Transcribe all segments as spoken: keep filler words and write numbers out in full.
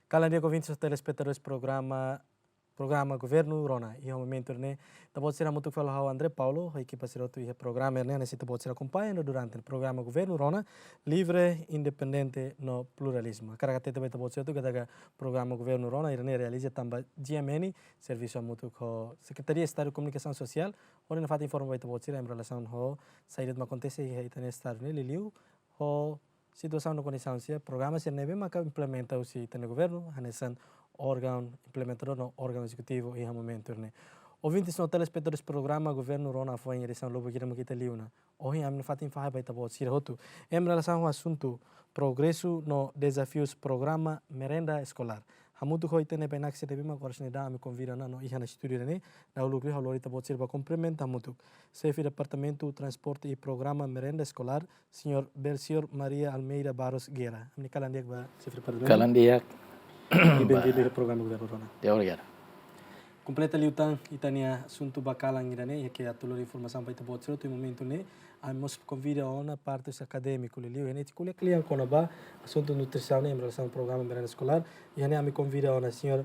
Kalan di'ak ouvintes no telespetadores programa, programa Governu Rona. Iha momentu ne'e, ita-boot sira hamutuk fali ho ha'u André Paulo, ho ekipa sira hotu iha programa ne'e, hanesan ita-boot sira akompaña no durante programa Governu Rona, livre, independente no pluralizmu. Hakarak hatete ba ita-boot sira hotu katak programa Governu Rona, ida-ne'e realiza tanba G M N, servisu hamutuk ho Sekretaria Estadu Komunikasaun Sosiál, hodi nafatin informa ba ita-boot sira em relasaun ho saida mak akontese iha ita-nia estadu ne'e, liuliu ho situasaun no kondisaun sira, programa sira ne'ebé maka implementa husi ita-nia governu, hanesan órgaun implementadór no órgaun ezekutivu iha momentu ne'e. Ouvintes no telespetadores programa Governu Rona, foin edisaun lubuk ida mak ita liu ona. Ohin ami nafatin fahe ba ita-boot sira hotu em relasaun ho asuntu progresu no dezafius programa merenda eskolár. Hamutuk ho ita-nia bainak sira ne'ebé mak oras ne'e daudaun ami konvida ona no iha ona estúdiu ne'e, dahuluk liu ha'u lori ita-boot sira ba kumprimenta hamutuk Xefe Departamentu Transporte e Programa Merenda Eskolár, Señór Belchior Maria Almeida Barros Guerra. Ami kalan di'ak ba Xefe Departamentu. Kalan di'ak. I benvindu iha programa Governu Rona. Di'ak, obrigadu. Kompleta liután ita-nia asuntu ba kalan ida-ne'e, iha ke atu lori informasaun ba ita-boot sira hotu iha momentu ne'e, ami mós konvida ona parte husi akadémiku liuliu, iha ne'e ita ko'alia kle'an kona-ba asuntu nutrisaun ne'e, em relasaun programa merenda eskolár, iha ne'e ami konvida ona Señór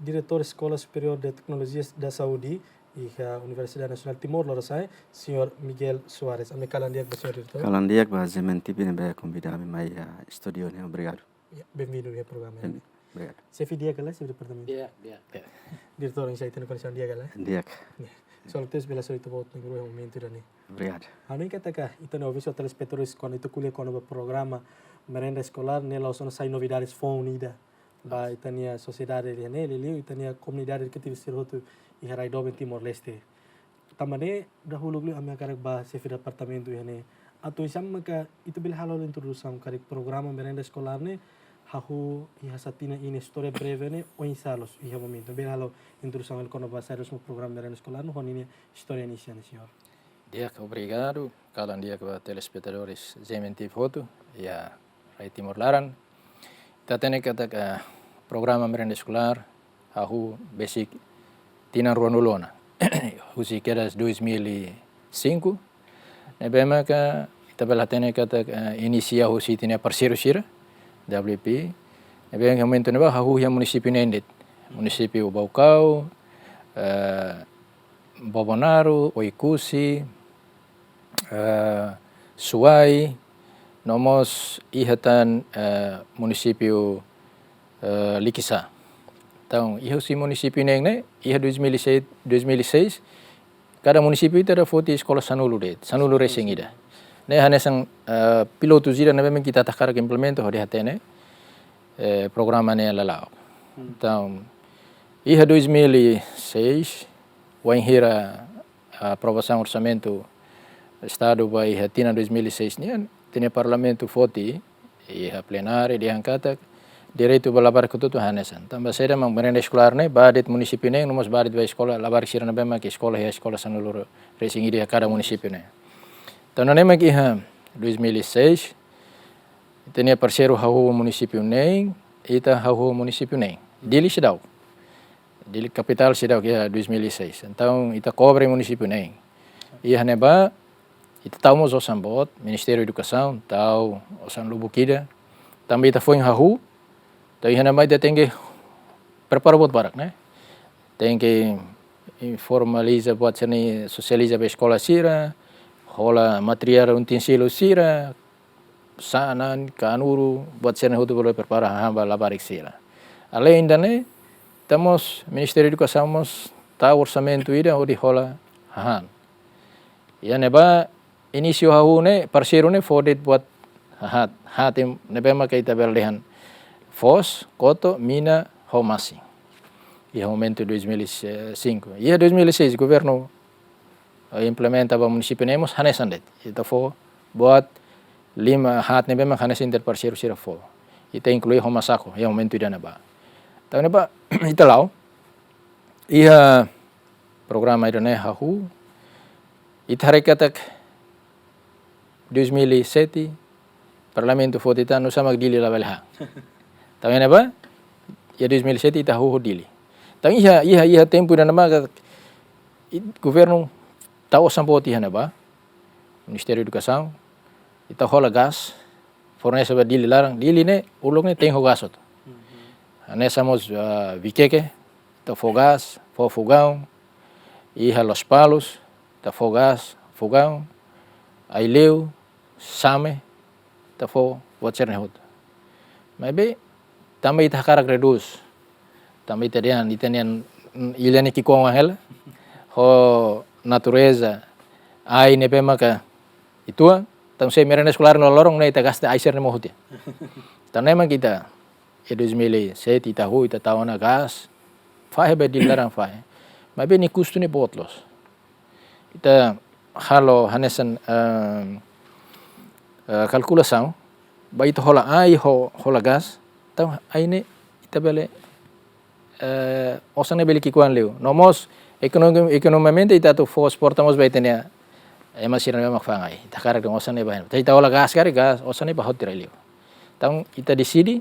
Diretór Escola Superior de Tecnologias da Saúde, iha Universidade Nasionál Timor Lorosa'e, Señór Miguel Soares. Ami kalan di'ak ba Señór Diretór. Kalan di'ak ba G M N T V ne'ebé konvida ami mai iha estúdiu ne'e, obrigadu. Ya, benvindu iha programa. Bem, obrigadu. Xefe di'ak ka lae, Xefe Departamentu? Di'ak, di'ak, di'ak. Diretór, oinsá ita-nia kondisaun, di'ak ka lae? Di'ak. Ya. Solo tes bela sori ita-boot nia grupu iha momentu ida-ne'e. Obrigadu. Ha'u hanoin katak ita-nia ouvinte no telespetadores, kuandu ita ko'alia kona-ba programa merenda eskolár ne'e, la'ós ona sai novidades foun ida ba ita-nia sosiedade iha ne'e, liuliu ita-nia komunidade edukativu sira hotu iha rai doben Timor-Leste. Tanba ne'e, dahuluk liu ami hakarak ba Xefe Departamentu iha ne'e, atu oinsá maka ita bele halo introdusaun karik programa merenda eskolár ne'e, hahú iha sá-tinan nia istória breve ne'e, oinsá loos iha momentu. Bele halo introdusaun kona-ba saida mós programa merenda eskolár ne'e, ho ninia istória inisiál ne'e, Señór. Di'ak, obrigadu. Kalan di'ak ba telespetadores G M N T V hotu iha rai Timor laran. Ita hatene katak programa merenda eskolár hahú besik tinan ruanulu ona. Husi kedas dois mil e cinco. Ne'ebé maka ita bele hatene katak, eh, inisia husi ita-nia parseiru sira, W P. Ne'ebé momentu ne'ebá hahú iha munisípiu neen de'it. Munisípiu Baucau, eh, Bobonaro, Oekusi, eh, Suai, no mós iha tan, eh, munisípiu, eh, Likisá. Entaun, iha husi munisípiu neen ne'e, iha dois mil e seis, dois mil e seis, kada munisípiu ita foti eskola sanulu de'it, sanulu resin ida. Ne'e hanesan, eh, pilotu sira ne'ebé mak ita hakarak implementa hodi hatene, eh, programa ne'e lala'ok. Hmm. Entaun, iha dois mil e seis, wainhira aprovasaun orsamentu Estadu ba iha tinan dois mil e seis nian, ita-nia Parlamentu foti iha plenária dehan katak direitu ba labarik hotu-hotu hanesan. Tanba saida mak merenda eskolár ne'e ba de'it munisípiu neen, no mós ba de'it ba eskola, labarik sira ne'ebé mak eskola iha eskola sanulu resin ida iha kada munisípiu ne'e. Entaun ne'e mak iha dois mil e seis, ita-nia parseiru hahú munisípiu neen, ita hahú munisípiu neen. Dili seidauk. Dili kapitál seidauk iha dois mil e seis. Entaun, ita kobre munisípiu neen. Iha ne'ebá, ita tau mós osan boot, Ministériu Edukasaun tau osan lubuk ida. Tanba ita foin hahú, entaun iha ne'ebá ita tenke prepara buat barak, ne'e? Tenke informaliza buat sira-ne'e, sosializa ba eskola sira, hola materiál utensíliu sira, sanan, kanuru, buat sira-ne'e hotu bele prepara hahán ba labarik sira. Além ida-ne'e, ita mós Ministériu Edukasaun mós tau orsamentu ida hodi hola hahán. Iha ne'ebá inísiu hahú ne'e, parseiru ne'e fó de'it buat haat, haat ne'ebé maka ita bele dehan foos, koto, mina, ho masin. Iha momentu dois mil e cinco. Iha dois mil e seis, governu, eh, implementa ba munisípiu neen mós hanesan de'it. Ita fó buat lima haat ne'ebé mak hanesan ita-nia parseiru sira fó. Ita inklui ho Masako, iha momentu ida-ne'ebá. Entaun ne'ebá, ita la'o. Iha programa ida-ne'e hahú. Ita haree katak dois mil e sete, Parlamentu foti tan, nusá mak Dili labele han. Entaun ne'ebá, iha dois mil e sete ita hahú Dili. Entaun iha, iha, iha tempu ida-ne'ebá, i-, governu tau osan boot iha ne'ebá, Ministériu Edukasaun, ita hola gás, fornese ba Dili laran, Dili ne'e, uluk ne'e te'in ho gás hotu. Mhm. Hanesan mós, ah, Viqueque, ita fó gás, fó fogaun, iha Lospalos, ita fó gás, fogaun, Aileu, Same, ita fó buat sira-ne'e hotu. Maibé, tanba ita hakarak redús. Tanba ita dehan, ita-nian, mm, illa ne'e ki'ikoan hela. Ho natureza, ai ne'ebé maka uitoan, entaun se merenda eskolár no loron ne'e ita gasta ai sira-ne'e mós hotu. Entaun ne'e mak ita, iha dois mil e sete ita huu, ita tau ona gás, fahe ba Dili laran fahe. Maibé nia kustu ne'e boot loos. Ita halo hanesan, ehm, eh, kalkulasaun, ba ita hola ai ho, hola gás, entaun ai ne'e ita bele, eh, osan ne'e bele ki'ikoan liu. No mós ekonomi-, ekonomikamente ita atu fó suporta mós ba ita-nia ema sira ne'ebé mak fa'an ai. Ita hakarak dehan osan ne'e ba. Ita hola gás karik gás, osan ne'e ba hotu rai liu. Entaun ita deside,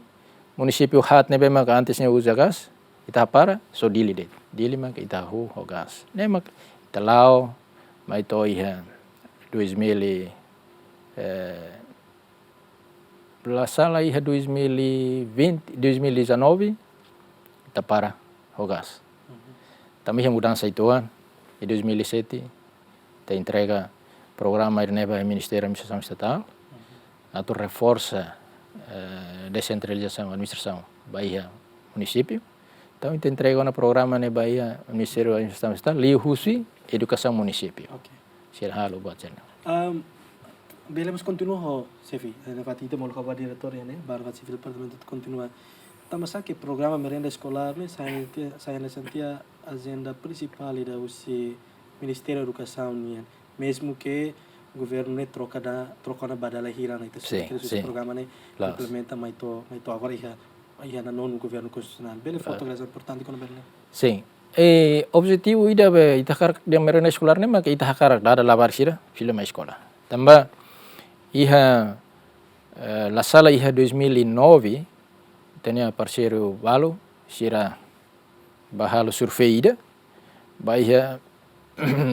munisípiu haat ne'ebé maka antes ne'e uza gás, ita hapara, só Dili de'it. Dili maka ita huu ho gás. Ne'e mak ita la'o, mai to'o iha dois mil e, eh, la sala iha dois mil e vinte, dois mil e dezanove, ita para ho gás. Tanba iha mudansa uitoan, iha dois mil e sete, ita entrega programa ida-ne'e ba Ministériu Administrasaun Estatál, atu reforsa, eh, desentralizasaun administrasaun ba iha munisípiu. Entaun, ita entrega ona programa ne'e ba iha Ministériu Administrasaun Estatál, liuhusi edukasaun munisípiu. Oke. Sira halo buat sira-ne'e. Am, bele mós kontinua ho xefe, eh, nafatin ita molok ba diretór iha ne'e, ba nafatin xefe departamentu kontinua. Tanba sá ke programa merenda eskolár ne'e, sai, sai hanesan tiha ajenda prinsipál ida husi Ministériu Edukasaun nian. Mezmu ke governu ne'e troka da, troka ona ba dala hira ona, ita Sin, husi sin. programa ne'e Klaru. implementa mai to'o, mai to'o agora iha, iha nonu governu konstitusionál. Bele fó Klaru. atu importante kona-ba ne'e. Sin. E, objetivu ida be ita hakarak dehan merenda eskolár ne'e mak ita hakarak dada labarik sira fila mai eskola. Tanba iha, eh, la sala iha dois mil e nove, ita-nia parseiru balu, sira bá halo survei ida, ba iha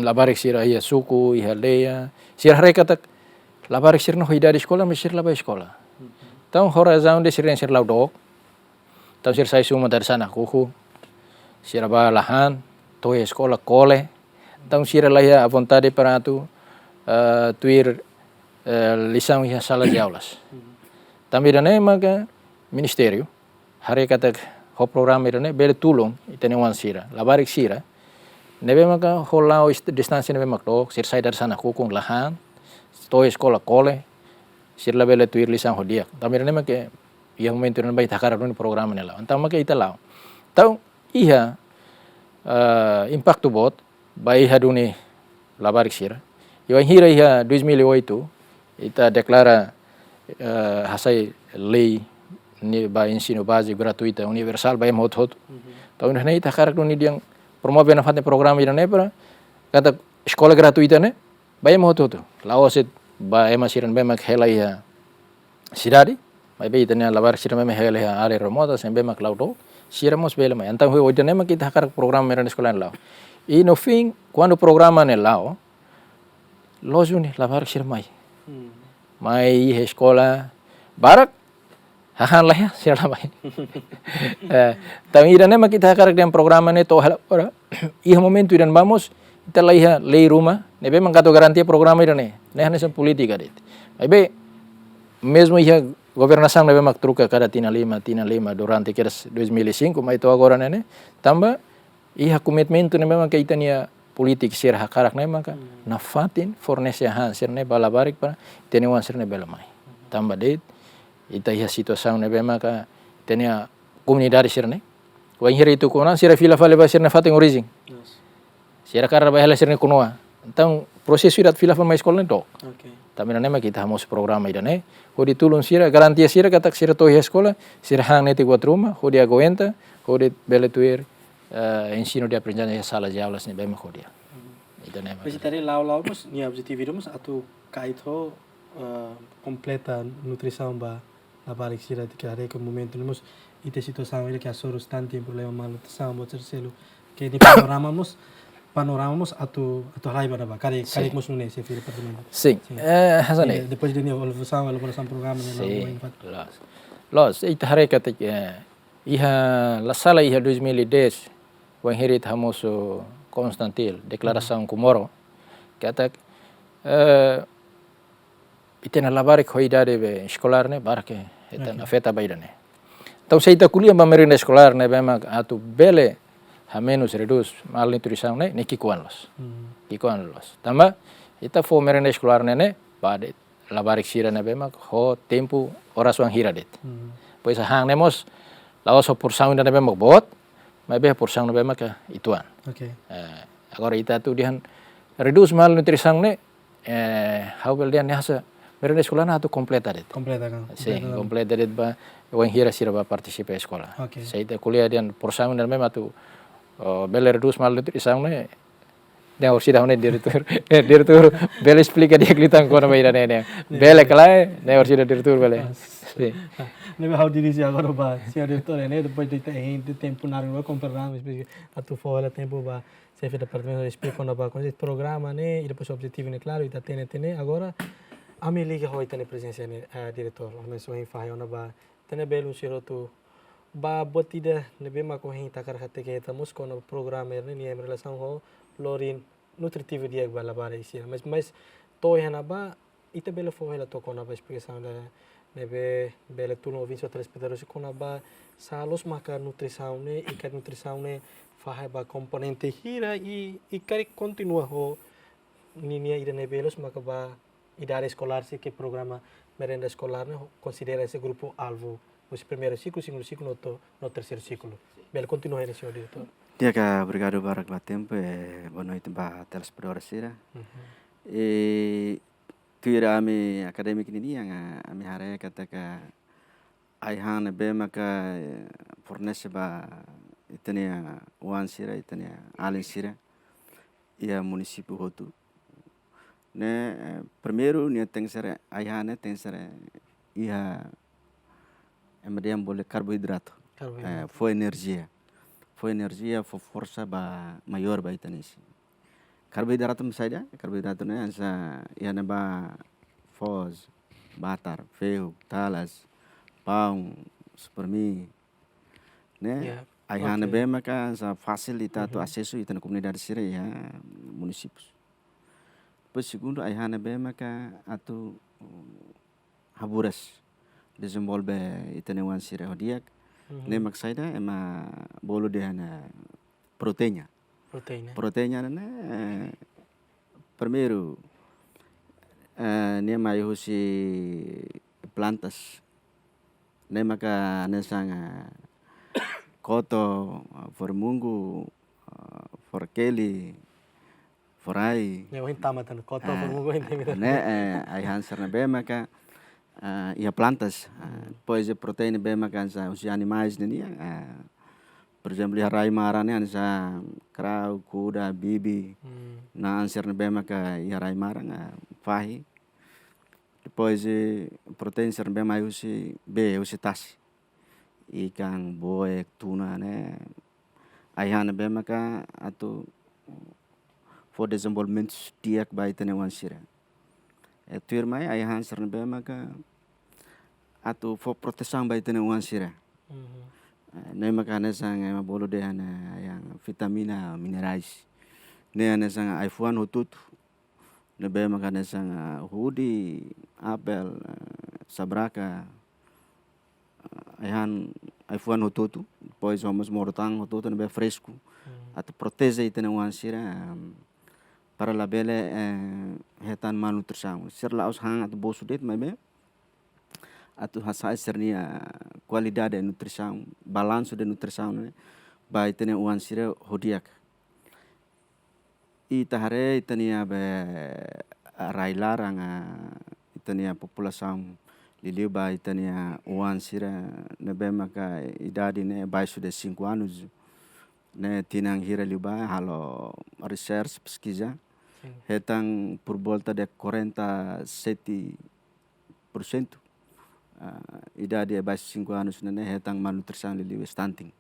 labarik sira iha suku, iha aldeia, sira haree katak labarik sira-nia idade eskola, maibé sira la bá eskola. Entaun, ho razaun ida sira, sira la'o dook, entaun sira sai suma dadeer-saan nakukun, sira bá la han, to'o eskola kole, entaun sira la iha vontade para atu, eh, tuir, eh, lisaun iha sala de aulas. Tanba ida-ne'e maka ministériu haree katak ho programa ida-ne'e bele tulun ita-nia oan sira, labarik sira ne'ebé maka ho la'o ist-, distánsia ne'ebé mak dook, sira sai dadeer-saan nakukun la han, to'o eskola kole, sira la bele tuir lisaun ho di'ak. Tanba ida-ne'e maka iha momentu ne'ebá ita hakarak duni programa ne'e la'o. Entaun maka ita la'o. Entaun iha, eh, impaktu boot ba iha duni labarik sira. Iha wainhira iha dois mil e oito, ita deklara, eh, hasai lei ne'e ba ensinu báziku gratuita universál ba ema hotu-hotu. Entaun ne'e ita hakarak duni dehan promove nafatin programa ida-ne'e para katak eskola gratuita ne'e ba ema hotu-hotu. La'ós de'it ba ema sira ne'ebé mak hela iha sidade, maibé ita-nia labarik sira ne'ebé hela iha área remota, sira ne'ebé mak la'o dook, sira mós bele mai. Entaun, hodi nune'e mak ita hakarak programa merenda eskolár la'o. I no fim, kuandu programa ne'e la'o, loos duni labarik sira mai. Hmm. Mai iha eskola barak, hahán la iha, sira la mai. Eh, entaun ida-ne'e mak ita hakarak dehan programa ne'e to'o hela ora. Iha momentu ida-ne'ebá mós, ita la iha lei ruma ne'ebé mak atu garantia programa ida-ne'e. Ne'e hanesan polítika de'it. Maibé, mezmu iha governasaun ne'ebé mak troka kada tinan lima, tinan lima durante kedas dois mil e cinco, mai to'o agora ne'e ne'e. Tanba iha komitmentu ne'ebé maka ita-nia polítiku sira hakarak ne'e maka Hmm. nafatin fornese hahán sira-ne'e ba labarik para ita-nia oan sira-ne'e bele mai. Tanba de'it, ita iha situasaun ne'ebé maka ita-nia komunidade sira-ne'e, wainhira ita ukun an, sira fila fali ba sira-nia fatin orijen. Yes. Sira hakarak bá hela sira-nia kona-ba. Entaun, prosesu ida atu fila fali mai eskola ne'e dook. Oke. Tanba ne'e mak ita hamosu programa ida-ne'e, hodi tulun sira, garantia sira katak sira to'o iha eskola, sira han netik buat ruma, hodi aguenta, hodi bele tuir, eh, ensinu de aprendizajen iha sala de aulas ne'ebé mak ho di'ak. Hmm. Ida-ne'e mak. Mas ita haree la'o-la'o mós, nia objetivu ida mós atu kait ho, eh, kompleta nutrisaun ba labarik sira, ita haree ke momentu ne'e mós iha situasaun ida ke hasoru stunting, problema malnutrisaun, buat sira seluk. Ke nia panorama mós, panorama mós atu, atu halai ba ne'ebá, karik, Sin. karik mós nune'e, xefe departamentu. Sin. Sin. Eh, hanesan ne'e. Eh, depois de nia evolusaun, elaborasaun programa ne'e la'o Sin. mai ne'ebá. Loos. Loos, ita haree katak, eh, Iha, la sala iha dois mil e dez, wainhira ita hamosu Konstantil, deklarasaun Comoro, katak, eh, ita-nia labarik ho idade be eskolár ne'e barak hetan afeta ba ida-ne'e. Entaun, se ita ko'alia ba merenda eskolár ne'ebé mak atu bele hamenus, redús malnutrisaun ne'e, ne'e ki'ikoan loos. Ki'ikoan loos. Tanba ita fó merenda eskolár ne'e, ne'e ba de'it labarik sira ne'ebé mak ho tempu oras wainhira de'it. Depois hahán ne'e mós la'ós ho porsaun ida ne'ebé mak boot, maibé porsaun ne'ebé mak uitoan. Eh, agora ita atu dehan redús malnutrisaun ne'e, eh, ha'u bele dehan ne'e hanesan merenda eskolár ne'e atu kompleta de'it. Kompleta kan? Sin, kompleta de'it ba wainhira sira bá partisipa eskola. Se ita ko'alia dehan porsaun ida ne'ebé mak atu, oh, bele redús malnutrisaun ne'e, ne'e orsida hone diretór. Eh, diretór, bele esplika di'ak liután kona-ba ida-ne'e, ne'e. Bele ka lae, ne'e orsida diretór bele. Sin. Ne'ebé ha'u dirije agora ba señór diretór, ne'e, depois de ter gente tempu na rua, komprendamos, atu fó hela tempu ba xefe departamentu esplika kona-ba, kona-ba programa ne'e, i depois objetivu ne'e, klaru, ita hatene, hatene. Agora, ami liga ho ita-nia prezensa ne'e, eh, diretór, ami só hein fahe ona ba, hatene belun sira hotu, ba buat ida ne'ebé mak ohin ita hakarak hateke hetan mós kona-ba programa ne'e, ne'e em relasaun ho lori nutritivu di'ak ba labarik sira. Mas, mas to'o iha ne'ebá, ita bele fó hela to'ok kona-ba esplikasaun ida ne'ebé bele tulun ouvinte ou telespetadór sira kona-ba saida loos maka nutrisaun ne'e, i karik nutrisaun ne'e fahe ba komponente hira i, i karik kontinua ho ninia ida ne'ebé loos maka ba idade eskolár sira ke programa merenda eskolár ne'e konsidera hanesan grupu alvu, husi primeiru siklu, segundu siklu, no to-, no terseiru siklu. Bele kontinua hela, señór diretór. Di'ak, obrigadu barak ba tempu, eh, boa noite ba telespetadór sira. I tuir ami akadémiku ninian, ami haree katak ai-han ne'ebé maka, eh, fornese ba ita-nia oan sira, ita-nia alin sira iha munisípiu hotu. Ne'e, eh, primeiru, nia tenke ser, ai-han ne'e tenke ser, eh, iha, ema dehan bolu karboidratu. Karboidratu. Eh, fó enerjia. Fó enerjia, fó forsa ba, maiór ba ita-nia isin. Karboidratu mak saida? Karboidratu ne'e hanesan iha ne'ebá foos, batar, fehuk, talas, paun, supermi. Ne'e, ai-han ne'ebé maka hanesan fasil ita atu asesu ita-nia komunidade sira iha munisípiu. Depois segundu, ai-han ne'ebé maka atu, mm, haburas, dezenvolve ita-nia oan sira ho di'ak. Ne'e mak saida, ema bolu dehan proteína. Proteína. Proteína ne'e, eh, primeiru, eh, nia mai husi plantas. Ne'e maka hanesan, eh, koto, eh, fore-mungu, eh, fore-keli, fore-ai. Ne'e ohin tama tan, koto, fore-mungu, ohin tama tan. Ne'e, eh, ai-han sira ne'ebé maka, eh, iha plantas. Eh, depois proteína ne'ebé maka hanesan husi animais ne'e nian, eh, por ezemplu, iha rai-maran ne'e hanesan krau, kuda, bibi. Na'an sira ne'ebé maka iha rai-maran, eh, fahi. Depois, eh, proteína sira ne'ebé mai husi bee, husi tasi. Ikan, boek, tuna ne'e. Ai-han ne'ebé maka atu fó dezenvolvimentu di'ak ba ita-nia oan sira. Eh, tuirmai ai-han sira ne'ebé maka atu fó protesaun ba ita-nia oan sira. Eh, ne'e maka hanesan ema bolu dehan, eh, yang vitamina, minerais. Ne'e hanesan ai-fuan hotu-hotu. Ne'ebé maka hanesan, ah, hudi, apel, eh, sabraka, eh, ai-han, ai-fuan hotu-hotu, depois ho mós modo-tahan hotu-hotu ne'ebé fresku. Atu proteje ita-nia oan sira, em, para labele, eh, hetan malnutrisaun. Sira la'ós han atu bosu de'it, maibé atu hasa'e sira-nia kualidade nutrisaun, balansu de nutrisaun ne'e ba ita-nia oan sira ho di'ak. Ita haree ita-nia be rai-laran, ah, ita-nia populasaun liuliu ba ita-nia oan sira ne'ebé maka idade ne'e baixo de cinco anos. Ne'e tinan hira liubá halo research, peskiza. Hetan por volta de quarenta e sete por cento, ah, idade abaixo cinco anos ne'e, ne'e hetan malnutrisaun liuliu stunting.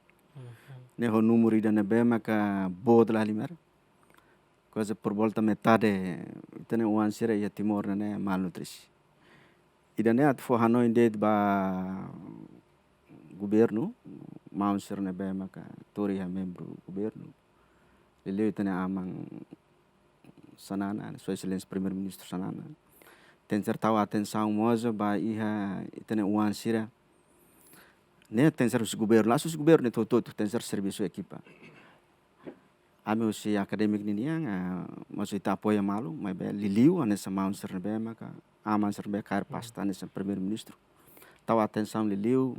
Ne'e ho númeru ida ne'ebé maka boot lahalimar. Kuaze por volta metade ita-nia oan sira iha Timor ne'e, ne'e malnutrise. Ida-ne'e atu fó hanoin de'it ba governu, maun sira ne'ebé maka tuur iha membru governu. Liuliu ita-nia aman Xanana, Sua Exelénsia Primeiru-Ministru Xanana. Tenke ser tau atensaun mós ba iha ita-nia oan sira. Ne'e tenke ser husi governu, la'ós husi governu ne'e hotu-hotu, tenke ser servisu ekipa. Ami husi akadémiku ninian, ah, mós ita apoia malu, maibé liuliu hanesan maun sira ne'ebé maka, aman sira ne'ebé kaer pasta hanesan Primeiru-Ministru. Tau atensaun liuliu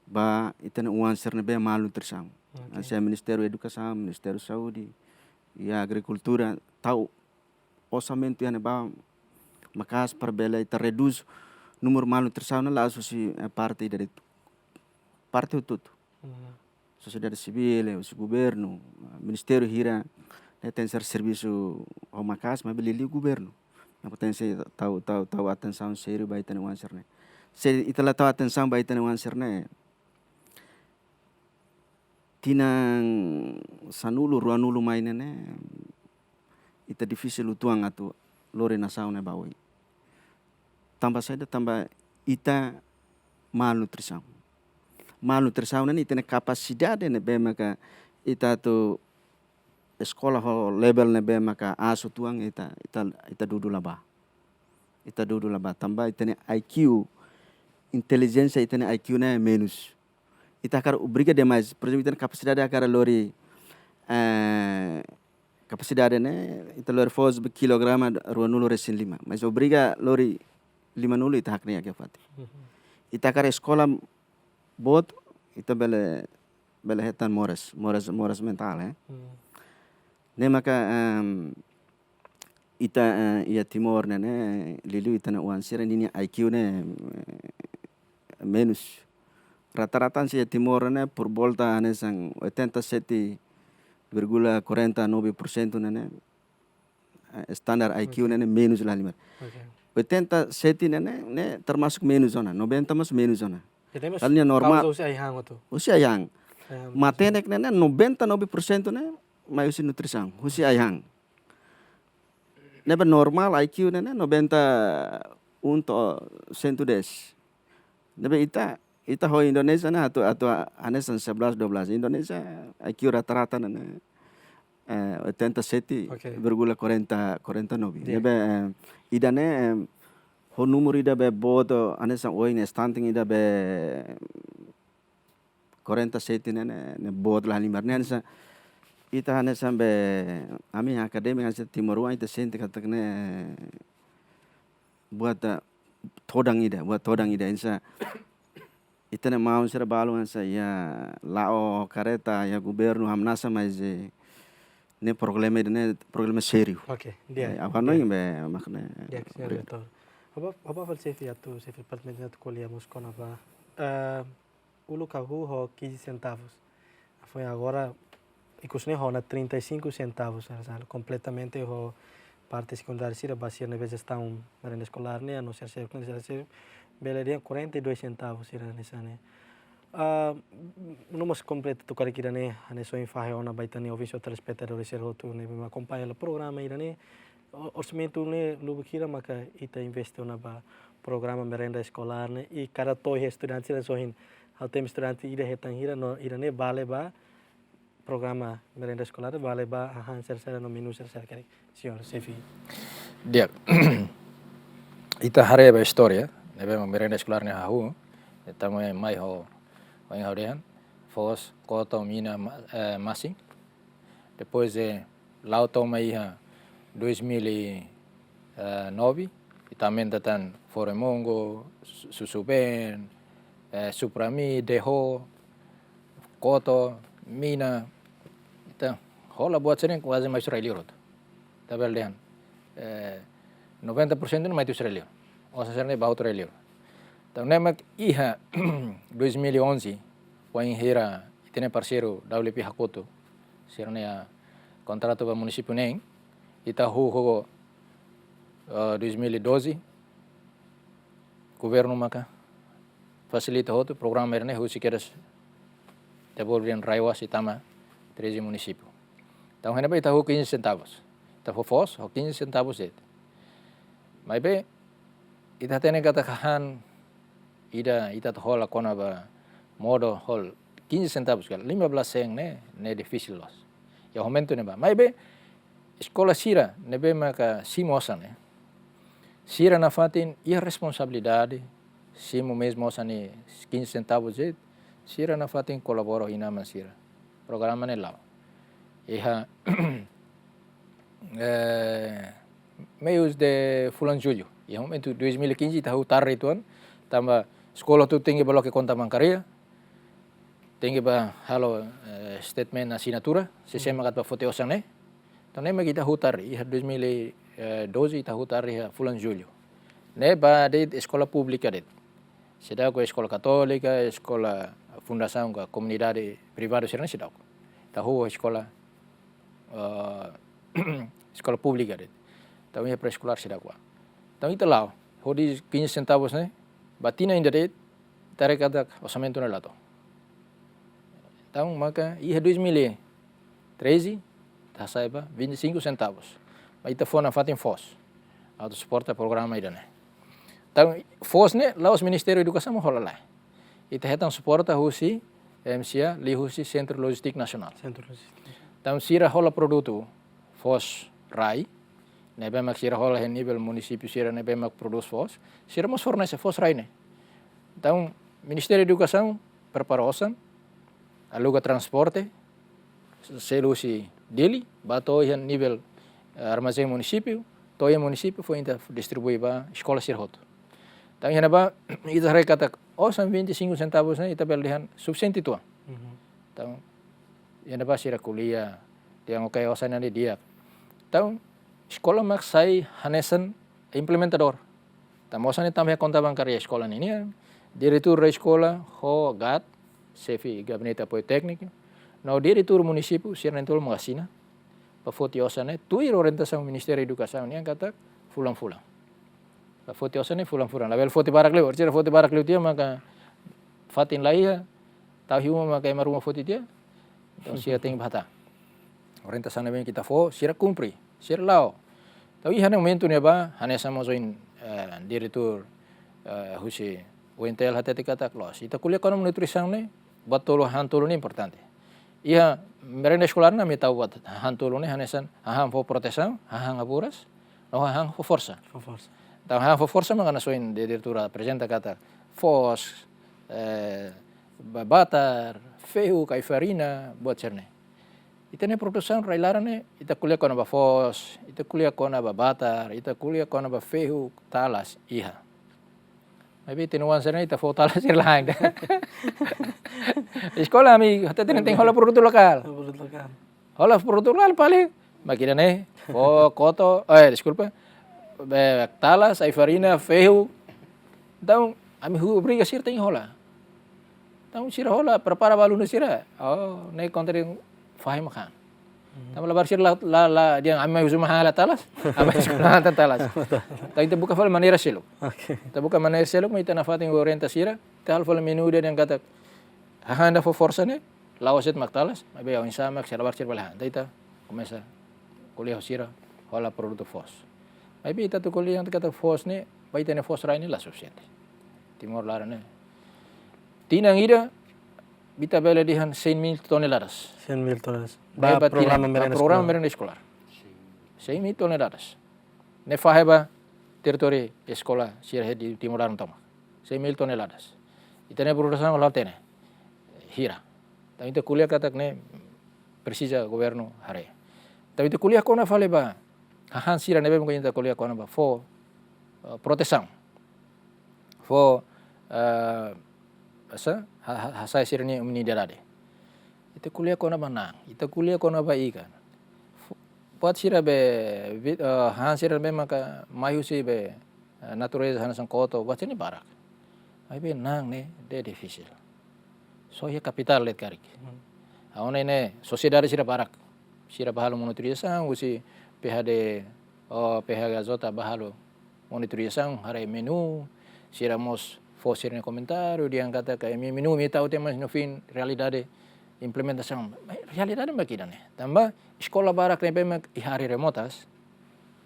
ba ita-nia oan sira ne'ebé malnutrisaun. Oke. Hanesan Ministériu Edukasaun, Ministériu Saúde, iha Agrikultura, tau orsamentu iha ne'ebá maka'as para bele ita redús númeru malnutrisaun ne'e la'ós husi, eh, parte ida de'it, parte hotu-hotu. Mhm. Sosiedade sivíl, eh, husi governu, eh, ministériu hira, ne'e tenke ser servisu ho maka'as, maibé liuliu governu. Ne'e tenke ser tau, tau, tau atensaun sériu ba ita-nia oan sira-ne'e. Se ita la tau atensaun ba ita-nia oan sira-ne'e, tinan sanulu, ruanulu mai ne'e ne'e, ita difisil uitoan atu lori nasaun ne'e ba oin. Tanba saida? Tanba ita malnutrisaun. Malnutrisaun ne'e ita-nia kapasidade ne'ebé maka ita atu eskola ho level ne'ebé maka aas uitoan, ita, ita, ita dudu la bá. Ita dudu la bá. Tanba ita-nia I Q, intelijénsia ita-nia I Q ne'e menus. Ita hakarak obriga demais. Por ezemplu, ita-nia kapasidade hakarak lori, eh, kapasidade ne'e, ita lori foos ba kilograma ruanulu-resin-lima. Mas obriga lori limanulu, ita hakne'ak iha fatin. Mhm. Ita hakarak eskola boot, ita bele, bele hetan moras, moras, moras mentál, eh. Mhm. Ne'e maka, em, ita, eh, iha Timor ne'e ne'e, liuliu ita-nia oan sira ninia I Q ne'e, eh, menus. Rata-rata hanesan iha Timor ne'e ne'e por volta hanesan oitenta e sete vírgula quarenta e nove por cento ne'e ne'e, eh, standar I Q Oke. ne'e ne'e menus la halimar. Oke. Oitenta e sete ne'e ne'e, ne'e termasuk menus ona, noventa mós menus ona. Jadi, mas Lalu nia normal. Kauza husi ai-han hotu. Husi ai-han. Ai-han. Matenek ne'e ne'e noventa e nove por cento ne'e mai husi nutrisaun, husi ai-han. Ne'ebé normal I Q ne'e ne'e noventa e um to'o cento e dez. Ne'ebé ita, ita ho Indonézia ne'e atu, atu hanesan sebelas, dua belas. Indonézia I Q rata-rata ne'e ne'e, eh, oitenta e sete vírgula quarenta, Oke. quarenta e nove. Di'ak. Ne'ebé, eh, ida-ne'e, eh, ho númeru ida be boot, hanesan oin ne'e stunting ida be quarenta e sete ne'e ne'e, ne'e boot la halimar. Ne'e hanesan, ita hanesan be, ami akadémiku hanesan timoroan ita sente katak ne'e buat, eh, todan ida, buat todan ida. Hanesan ita-nia maun sira balun hanesan iha la'o kareta, iha governu hamnasa, mas, eh, ne'e problema ida-ne'e problema sériu. Oke, di'ak. Eh, apa no Di'ak. yang be makna Di'ak, señór Obrigadu. Doutór. Apa, apa fali xefe atu, xefe departamentu atu ko'alia mós kona-ba, eh, uluk hahú ho quinze centavos. Foin agora, ikus ne'e ho ona trinta e cinco centavos, hanesan kompletamente ho parte sekundáriu sira, ba sira ne'ebé jestaun merenda eskolár ne'e, no ser ser, ser, ser, bele dehan quarenta e dois centavos sira hanesan ne'e. Ah, no mós kompleta tuir karik ida-ne'e, hanesan ohin fahe ona ba ita-nia ouvinte ho telespetadór sira hotu ne'ebé mak akompaña hela programa ida-ne'e. O-, orsamentu ne'e lubuk hira maka ita investe ona ba programa merenda eskolár ne'e, i kada to'o iha estudante sira, hanesan ohin ha'u temi estudante ida hetan hira, no ida-ne'e vale ba programa merenda eskolár, vale ba hahán sira-sira no menu sira-sira karik, señór xefe. Di'ak. Ita haree ba istória ne'ebé mak merenda eskolár ne'e hahú, ita mai, mai ho, ho yang hau dehan, foos, koto, mina, ma-, eh, masin. Depois, eh, la'o to'o mai iha dois mil e nove, ita aumenta tan fore-mongo, su-, susubeen, eh, supramí, deho, koto, mina. Ita hola buat sira-ne'e kuaze mai husi rai-liur hotu. Ita bele dehan, eh, noventa por cento ne'e mai husi rai-liur. Osan sira-ne'e ba hotu rai-liur. Entaun ne'e mak iha dois mil e onze, wainhira ita-nia parseiru W P Hakutu sira-nia kontratu ba munisípiu neen, ita hahú ho, eh, dois mil e doze, governu maka fasilita hotu programa ida-ne'e husi kedas devolve rai-oas i tama treze munisípiu. Entaun, iha ne'ebá ita hahú quinze centavos. Ita fó foos ho quinze centavos de'it. Maibé, ita hatene katak hahán ida ita atu hola kona-ba modo halo quinze centavos ka lima belas sen ne'e, ne'e difisil loos. Iha momentu ne'ebá. Maibé, eskola sira ne'ebé maka simu osan ne'e, sira nafatin iha responsabilidade, simu mezmu osan ne'e quinze centavos de'it, sira nafatin kolabora ho inan-aman sira. Programa ne'e la'o. Iha, eh, meius de fulan Jullu. Iha momentu dois mil e quinze, ita hahú tarde uitoan, tanba eskola hotu tenke bá loke konta bankária, tenke bá halo, eh, statement asinatura, sé-sé mak atu bá foti osan ne'e. Entaun ne'e mak ita hahú tarde, iha dois mil e doze ita hahú tarde iha fulan Jullu. Ne'e ba de'it eskola públika de'it. Seidauk eskola katólika, eskola fundasaun ka komunidade privadu sira-ne'e seidauk. Ita hahú eskola, eh, eskola públika de'it. Entaun iha pré-eskolár seidauk bá. Entaun ita la'o, hodi quinze centavos ne'e, ba tinan ida de'it, ita haree katak orsamentu ne'e la to'o. Entaun maka iha dois mil e treze, ita hasai ba vinte e cinco centavos. Maibé ita fó nafatin foos atu suporta programa ida-ne'e. Entaun foos ne'e la'ós Ministériu Edukasaun mak hola, lae. Ita hetan suporta husi M C A, liuhusi Sentru Lojístika Nasionál. Sentru Lojístika. Entaun sira hola produtu foos rai, ne'ebé mak sira hola iha nivel munisípiu sira ne'ebé mak prodús foos, sira mós fornese foos rai ne'e. Entaun, Ministériu Edukasaun prepara osan, aluga transporte, selu husi Dili, bá to'o iha nivel, eh, armazén munisípiu, to'o iha munisípiu foin ita distribui ba eskola sira hotu. Entaun, iha ne'ebá, ita haree katak osan vinte e cinco centavos ne'e, ita bele dehan sufisiente uitoan. Mhm. Entaun, iha ne'ebá sira ko'alia, dehan oke, osan ne'e di'ak. Entaun, eskola mak sai hanesan implementadór. Tanba osan ne'e tama iha konta bankária eskola ninian, diretór da eskola ho GAT, xefe Gabinete Apoiu Tékniku, no diretór munisípiu, sira na'in-tolu mak asina, bá foti osan ne'e, tuir orientasaun Ministériu Edukasaun nian katak fulan-fulan. Bá foti osan ne'e fulan-fulan. Labele foti barak liu, sira foti barak liu tiha maka fatin la iha, tau iha uma maka ema ruma foti tiha. Entaun sira tenke bá hatán. Orientasaun ne'ebé mak ita fó, sira kumpre, sira la'o. Entaun iha ne'e momentu ne'ebá, hanesan mós ohin, eh, diretór, eh, husi U N T L hatete katak loos. Ita ko'alia kona-ba nutrisaun ne'e, buat tolu, hahán tolu ne'e importante. Iha merenda eskolár ne'e ami tau buat hahán tolu ne'e hanesan hahán fó protesaun, hahán haburas, no hahán fó forsa. Fó forsa. Entaun hahán fó forsa mak hanesan ohin diretór aprezenta katak foos, eh, ba-, batar, fehuk, ai-farina, buat sira-ne'e. Ita-nia produsaun rai-laran ne'e, ita ko'alia kona-ba foos, ita ko'alia kona-ba batar, ita ko'alia kona-ba fehuk, talas, iha. Maibé ita-nia oan sira-ne'e ita fó talas sira la han. Eskola ami, hateten tenke hola produtu lokál. Produtu lokál. Hola produtu lokál paling. Mákina ne'e, fó koto, eh, deskulpa. Be, talas, ai-farina, fehuk. Entaun, ami obriga sira tenke hola. Entaun, sira hola, prepara ba alunu sira. Oh, ne'e kontra fahe makan. Mhm. Tanba labarik sira la, la, la, dehan ami mai husu mak han hela talas. Ami mai husu mak han tan talas. Entaun ita buka fali maneira seluk. Oke. Ita buka maneira seluk, maibé ita nafatin orienta sira. Ita halo fali menu ida dehan katak hahán ida fó forsa ne'e, la'ós de'it mak talas, maibé oinsá mak sira labarik sira bele han. Entaun ita komesa ko'alia ho sira, hola produtu foos. Maibé ita atu ko'alia dehan katak foos ne'e, ba ita-nia foos rai ne'e la sufisiente. Timor laran ne'e. Tinan ida, ita bele dehan cem mil toneladas. Cem mil toneladas. Ne'e ba, ba tinan, programa ba merenda programa eskolár. Merenda eskolár. Cem mil toneladas. Ne'e fahe ba territóriu eskola sira iha Timor laran tomak. Cem mil toneladas. Ita-nia produsaun la hatene hira. Entaun ita ko'alia katak ne'e presiza governu haree. Entaun ita ko'alia kona fali ba hahán sira ne'ebé mak ita ko'alia kona-ba fó, eh, protesaun. Fó, eh, asa, ha-, ha-, hasai sira-nia umidade. Ita ko'alia kona-ba na'an, ita ko'alia kona-ba ikan. Fó, buat sira be, vi-, eh, hahán sira be maka mai husi be, eh, natureza hanesan koto, buat sira-ne'e barak. Maibé na'an ne'e, ne'e difisil. Só iha kapitál de'it karik. Hmm. Ha'u hanoin ne'e, sosiedade sira barak. Sira bá halo monitorizasaun, husi P H D, oh, P H K J bá halo monitorizasaun, haree menu, sira mós fó sira-nia komentáriu, dehan katak imi menu imi tau tiha, mas no fim realidade implementasaun. Realidade mak ida-ne'e. Tanba eskola barak ne'ebé mak iha área remotas,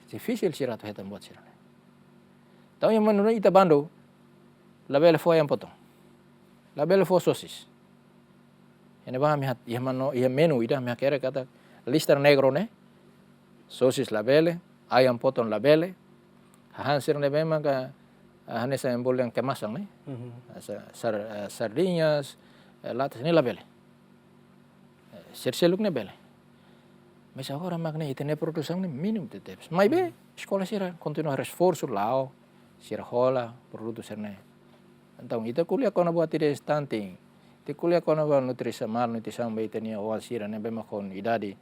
difisil sira atu hetan buat sira-ne'e. Entaun iha menu ne'e ita bandu, labele fó ayam potong. Labele fó sosis. Ne'ebé ami hat, iha manu, iha menu ida ami hakerek katak lista negro ne'e, sosis labele, ayam potong labele, hahán sira ne'ebé maka, ah, hanesan bolu dehan kemasan ne'e. Mhm. Sa-, sar-, eh, sardiñas, eh, latas ne'e labele. Eh, sira seluk ne'e bele. Mas agora mak ne'e ita-nia produsaun ne'e mínimu tebes. Maibé, eskola sira kontinua esforsu la'o, sira hola produtu sira-ne'e. Entaun, ita ko'alia kona-ba atividade stunting, ita ko'alia kona-ba nutrisaun, malnutrisaun ba ita-nia oan sira ne'ebé mak ho idade,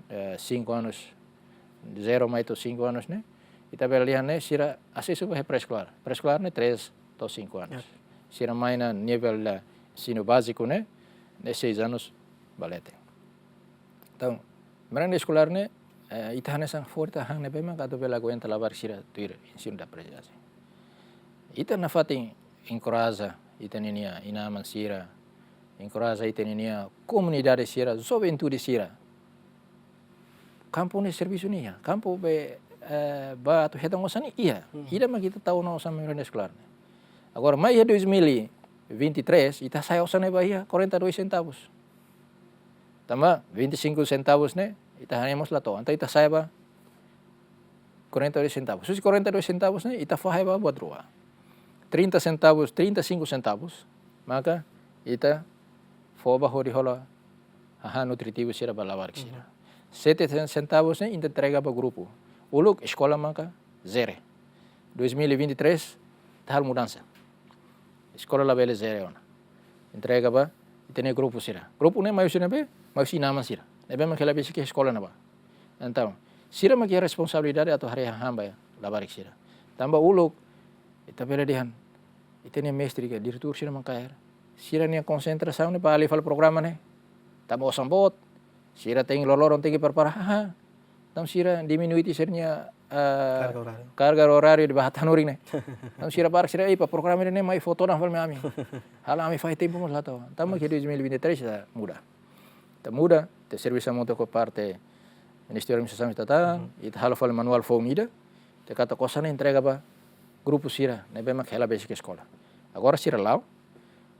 eh, cinco anos, zero mai to'o cinco anos ne'e, ita bele dehan ne'e sira asesu ba iha pré-eskolár. Pré-eskolár ne'e três to'o cinco anos. Ya. Sira mai iha nivel ensinu báziku ne'e, ne'e seis anos ba leten. Entaun, merenda eskolár ne'e, eh, ita hanesan forte hahán ne'ebé mak atu bele aguenta labarik sira tuir ensinu da aprendizagem. Ita nafatin enkoraja ita-nia inan-aman sira, enkoraja ita-nia komunidade sira, juventude sira. Kampu ne'e servisu ne'e iha, kampu be, eh, ba atu hetan osan ne'e iha. Hmm. Ida mak ita tau ona osan merenda eskolár ne'e. Agora, mai iha dois mil e vinte e três, ita hasa'e osan ne'e ba iha quarenta e dois centavos. Tanba vinte e cinco centavos ne'e, ita hanesan mós la to'o. Entaun ita hasa'e ba quarenta e dois centavos. Husi quarenta e dois centavos ne'e, ita fahe ba buat rua. Trinta centavos, trinta e cinco centavos, maka ita fó ba hodi hola hahán nutritivu sira ba labarik sira. Mhm. Sete centavos ne'e ita entrega ba grupu. Uluk eskola maka zere. Dois mil e vinte e três, ita halo mudansa. Eskola labele zere ona. Entrega ba ita-nia grupu sira. Grupu ne'e mai husi ne'ebé? Mai husi inan-aman sira. Ne'ebé mak hela besik iha eskola ne'ebá. Entaun, sira mak iha responsabilidade atu haree hahán ba labarik sira. Tanba uluk, ita bele dehan, ita-nia mestre ka diretór sira mak kaer. Sira-nia konsentrasaun ne'e ba alih fali programa ne'e. Tanba osan boot, sira tenke loroloron tenke prepara hahán. Entaun sira diminui tiha sira-nia, eh, karga oráriu. Karga oráriu ba hahán hanorin ne'e. Entaun sira barak sira, "Ei, ba programa ne'e mai fó todan fali mai ami." Halo ami fahe tempu mós la to'o. Entaun mak iha dois mil e vinte e três ita muda. Ita muda, ita servisu hamutuk ho parte Ministériu Administrasaun Estatal, mhm, ita halo fali manuál foun ida, ita katak osan ne'e entrega ba grupu sira ne'ebé mak hela besik eskola. Agora sira la'o,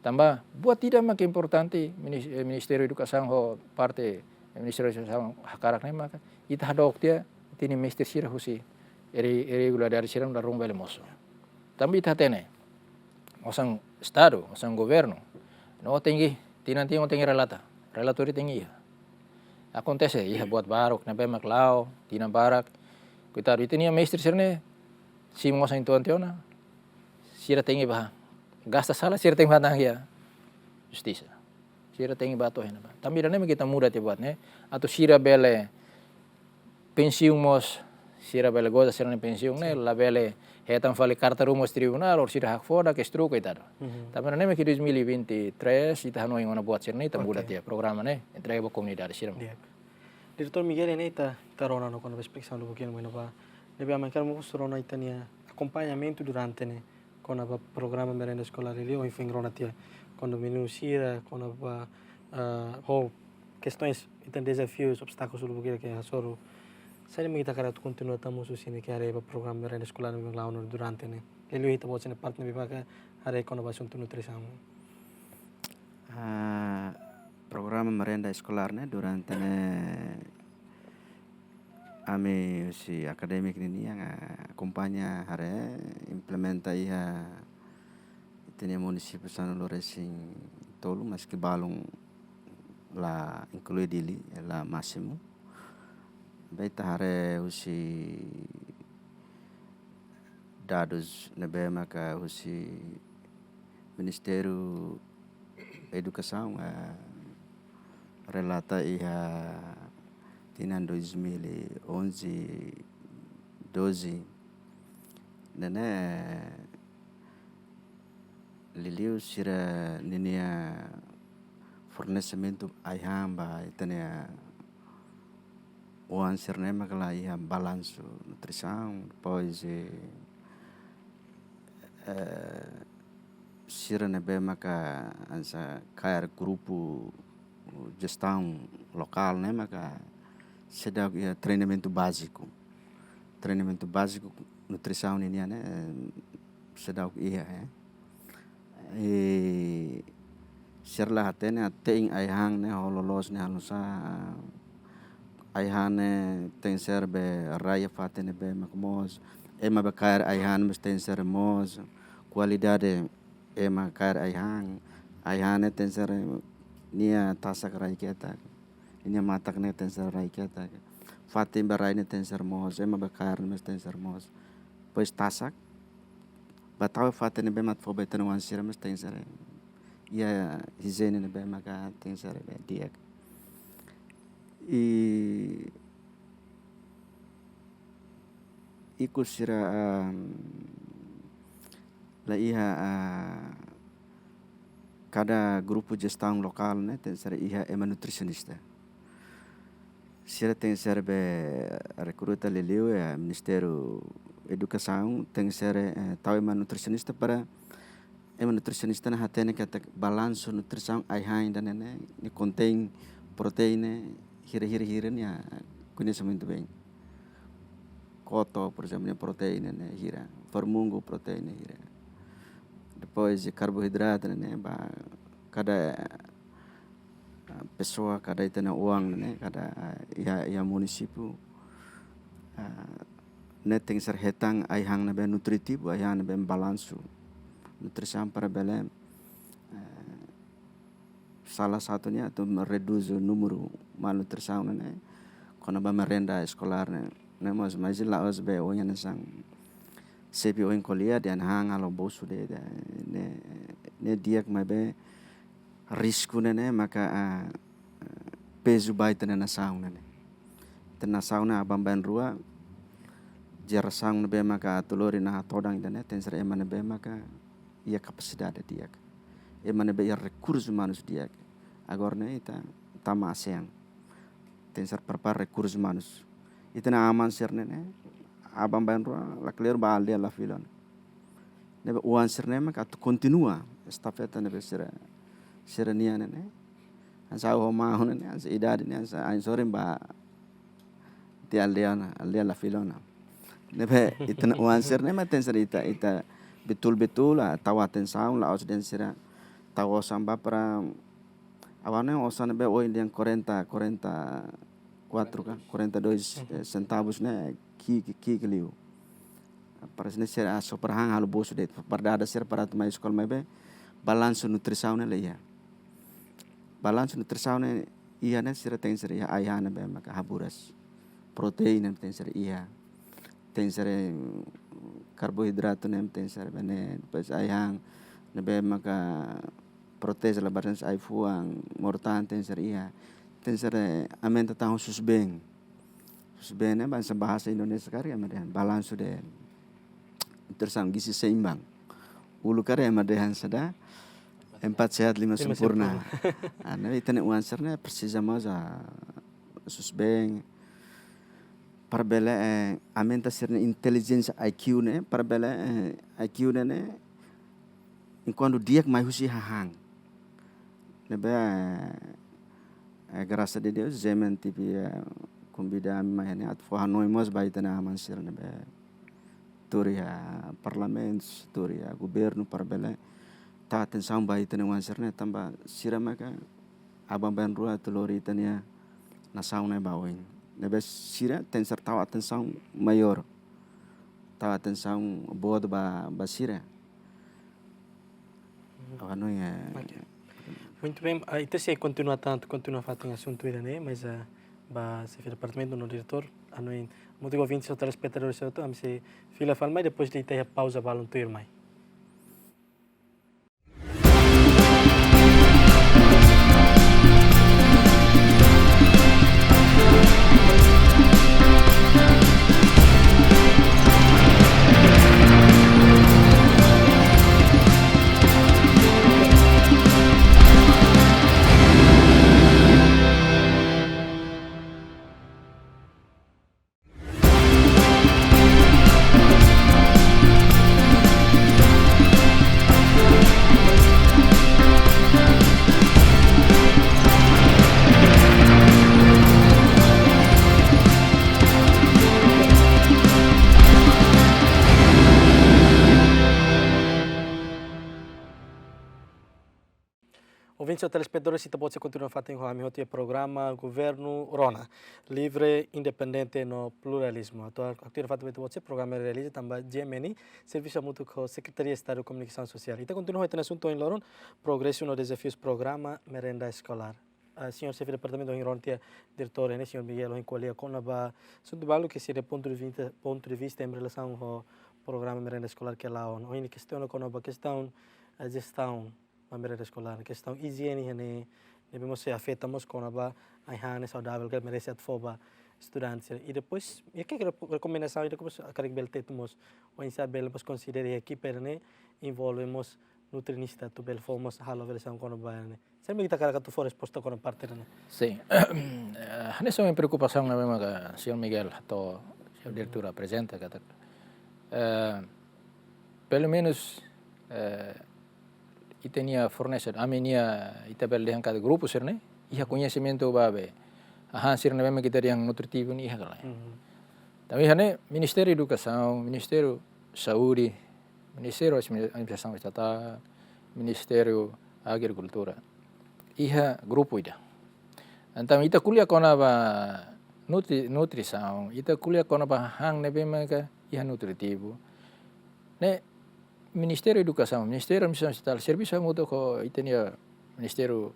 tanba buat ida mak importante, minis-, eh, Ministériu Edukasaun ho parte Ministériu Edukasaun hakarak ne'e maka ita hadook tiha ita-nia mestre sira husi irre-, irregularidade sira ne'e dala ruma bele mosu. Tanba ita hatene, osan Estadu, osan governu, no tenke, tinan-tinan tenke relata, relatóriu tenke iha. Akontese, iha buat baruk, ne'ebé mak la'o, tinan barak. Koitadu, ita-nia mestre sira ne'e, simu osan tiha ona, sira tenke ba, gasta sala, sira tenke ba tang iha justisa. Sira tenke ba to'o iha ne'ebá. Tanba ida-ne'e mak ita muda tiha buat ne'e. Atu sira bele pensiun mós, sira bele goza sira-nia pensiun ne'e, labele hetan fali karta ruma husi tribunál, or sira hakfodak, ke struku, koitadu. Mhm. Tanba ne'e mak iha dois mil e vinte e três, ita hanoin ona buat sira-ne'e, ita muda, oke, tiha programa ne'e, entrega ba komunidade sira. Di'ak. Diretór Miguel, ne'e ita, ita rona no kona-ba esplikasaun lubuk iha ne'ebá. Ne'ebé ami hakarak mós rona ita-nia akompañamentu durante ne'e, kona-ba programa merenda eskolár ne'e, ohin foin rona tiha kona-ba menú sira, kona-ba, ah, ho kestões, ita dezafius, obstákulus lubuk hira ke hasoru. Saida mak ita hakarak atu kontinua tama husi ne'e ke haree ba programa merenda eskolár ne'e la'o ona durante ne'e. Liuliu ita-boot sira-nia parte ne'ebé maka haree kona-ba asuntu nutrisaun. Ah, programa merenda eskolár ne'e durante ne'e ami husi akadémiku ninian, ah, akompaña haree implementa iha ita-nia munisípiu sanulu-resin-tolu, maski balun la inklui Dili, la másimu. Maibé ita haree husi dadus ne'ebé maka husi Ministériu Edukasaun, eh, relata iha tinan dois mil e onze, doze, ne'e ne'e liuliu sira ninia fornesimentu ai-han ba ita-nia oan sira-ne'e maka la iha balansu nutrisaun, depois, eh, eh, sira ne'ebé maka hanesan kaer grupu jestaun lokál ne'e maka seidauk iha treinamentu báziku. Treinamentu báziku nutrisaun ninian ne'e, eh, seidauk iha, eh. I Sira la hatene, ah, te'in ai-han ne'e ho loloos ne'e halo nusá, ai-han ne'e tenke ser be rai iha fatin ne'ebé mak moos, ema be kaer ai-han mós tenke ser moos, kualidade ema kaer ai-han, ai-han ne'e tenke ser nia tasak rai ketak, nia matak ne'e tenke ser rai ketak, fatin be rai ne'e tenke ser moos, ema be kaer mós tenke ser moos. Depois tasak, ba tau fatin ne'ebé mak fó ba ita-nia oan sira mós tenke ser iha ijiene ne'ebé maka tenke ser be di'ak. I ikus sira, ah, la iha, ah, kada grupu jestaun lokál ne'e tenke ser iha ema nutrisionista. Sira tenke ser be rekruta liuliu iha Ministériu Edukasaun, tenke ser, eh, tau ema nutrisionista para ema nutrisionista ne'e hatene katak balansu nutrisaun ai-han ida-ne'e ne'e, ne'e kontein proteína hira, hira, hira, nia koñese muito bem. Koto, por ezemplu, nia proteína ne'e hira, formungu proteína hira. Depois karboidratu ne'e ne'e ba kada, ah, pesoa, kada ita-nia oan ne'e ne'e, kada, ah, iha, iha munisípiu, ah, ne'e tenke ser hetan ai-han ne'ebé nutritivu, ai-han ne'ebé balansu nutrisaun para bele, eh, salah satunya atu redús númeru malnutrisaun ne'e ne'e, kona-ba merenda eskolár ne'e ne'e, mas, mas la'ós be ohin hanesan xefe ohin ko'alia dehan han halo bolsu de'it, ne'e, ne'e di'ak maibé risku ne'e ne'e maka, ah, pezu ba ita-nia nasaun ne'e ne'e. Ita-nia nasaun ne'e aban-bainrua, jerasaun ne'ebé maka atu lori naha todan ida-ne'e tenke ser ema ne'ebé maka iha kapasidade di'ak. Ema ne'ebé iha rekursus umanus di'ak. Agora ne'e ita tama ASEAN. Tenke ser prepara rekursus umanus. Ita-nia aman sira ne'e ne'e, aban-bainrua, lakleur ba aldeia la fila ona. Ne'ebé oan sira ne'e maka atu kontinua estafeta ne'ebé sira, sira-nian ne'e ne'e. Hanesan ha'u ho maun ne'e ne'e, hanesan idade ne'e, hanesan ain sorin ba tiha aldeia ona, aldeia la fila ona. Ne'ebé ita-nia oan sira ne'e mak tenke ser ita, ita betul-betul, ah, tau atensaun, la'ós dehan sira tau osan ba para, agora ne'e osan ne'ebé ohin dehan quarenta, quarenta e quatro ka, quarenta e dois, eh, centavos ne'e, ki'ik, ki'ik liu. Parese ne'e sira, ah, só para han halo bolsu de'it, para dada sira para atu mai eskola maibé balansu nutrisaun ne'e la iha. Balansu nutrisaun ne'e iha ne'e sira tenke ser iha ai-han ne'ebé maka haburas. Proteína tenke ser iha. Tenke ser, eh, karboidratu ne'e tenke ser be ne'e, depois ai-han ne'ebé maka proteje labarik, ai-fuan, mortahan tenke ser iha. Tenke ser, eh, aumenta tan susbeen. Susbeen ne'e ba hanesan bahasa Indonesia karik ema dehan balansu de nutrisaun, gizi seimbang. Uluk karik ema dehan saida, empat sehat lima sempurna. Lima sempurna. Ah, ne'e ita-nia oan sira ne'e presiza mós, ah, susbeen para bele, eh, aumenta sira-nia intelijénsia, I Q ne'e, para bele, eh, I Q ne'e ne'e, enkuantu di'ak mai husi hahán. Ne'ebé, eh, eh, grasa de Deus, Zemen T V, eh, konvida ami mai ne'e atu fó hanoin mós ba ita-nia aman sira ne'ebé tuur iha parlamentu, tuur iha governu para bele tau atensaun ba ita-nia oan sira ne'e tanba sira maka aban-bainrua atu lori ita-nia nasaun ne'e ba oin. Ne'ebé sira tenke ser tau atensaun maiór. Tau atensaun boot ba, ba sira. Uhum. Anu ya. Oke. Muito bem, ah, ita sei kontinua tantu, kontinua fatin asuntu ida-ne'e, mas, ah, ba xefe departamentu no diretór, anu, hamutuk ho ouvintes no telespetadores hotu, ami sei fila fali mai, depois de ita iha pauza balun tuirmai. Sira telespetadór, ita-boot sei kontinua fatin ho ami hotu iha programa Governu Rona, livre, independente no pluralizmu. Atu, atu iha fatin ita-boot sei programa realiza tanba G M N, servisu hamutuk ho Sekretaria Estadu Komunikasaun Sosiál. Ita kontinua ho ita-nia asuntu ohin loron, progresu no dezafius programa merenda eskolár. Ah, señór xefe departamentu, ohin loron tiha diretór ne'e, señór Miguel, ohin ko'alia kona-ba asuntu balu ke sira pontu de vista, pontu de vista em relasaun ho programa merenda eskolár ke la'o ona. Ohin kestiona kona-ba kestaun, ah, jestaun ba merenda eskolár, kestaun ijiene iha ne'e, ne'ebé mós sei afeta mós kona-ba ai-han ne'e saudavel ka merese atu fó ba estudante sira. I depois, i ke rekomendasaun, i depois karik bele tetun mós, oinsá bele mós konsidera iha ekipa ne'e, envolve mós nutrinista atu bele fó mós halo avaliasaun kona-ba ne'e. Sira mak ita hakarak atu fó resposta kona-ba parte ne'e. Sin. Eh, hanesan preokupasaun ne'ebé maka señór Miguel hato'o, señór diretór aprezenta katak, eh, pelumenus, eh, ita-nia fornese, ami-nia, ita bele dehan katak grupu sira-ne'e iha koñesimentu ba be hahán sira ne'ebé mak ita dehan nutritivu ne'e iha ka lae. Mhm. Tanba iha ne'e Ministériu Edukasaun, Ministériu Saúde, Ministériu Admi-, Administrasaun Estatál, Ministériu Agrikultura, iha grupu ida. Entaun ita ko'alia kona-ba nutri-, nutrisaun, ita ko'alia kona-ba hahán ne'ebé maka iha nutritivu. Ne'e Ministériu Edukasaun, Ministériu Administrasaun Estatál, servisu hamutuk ho ita-nia Ministériu,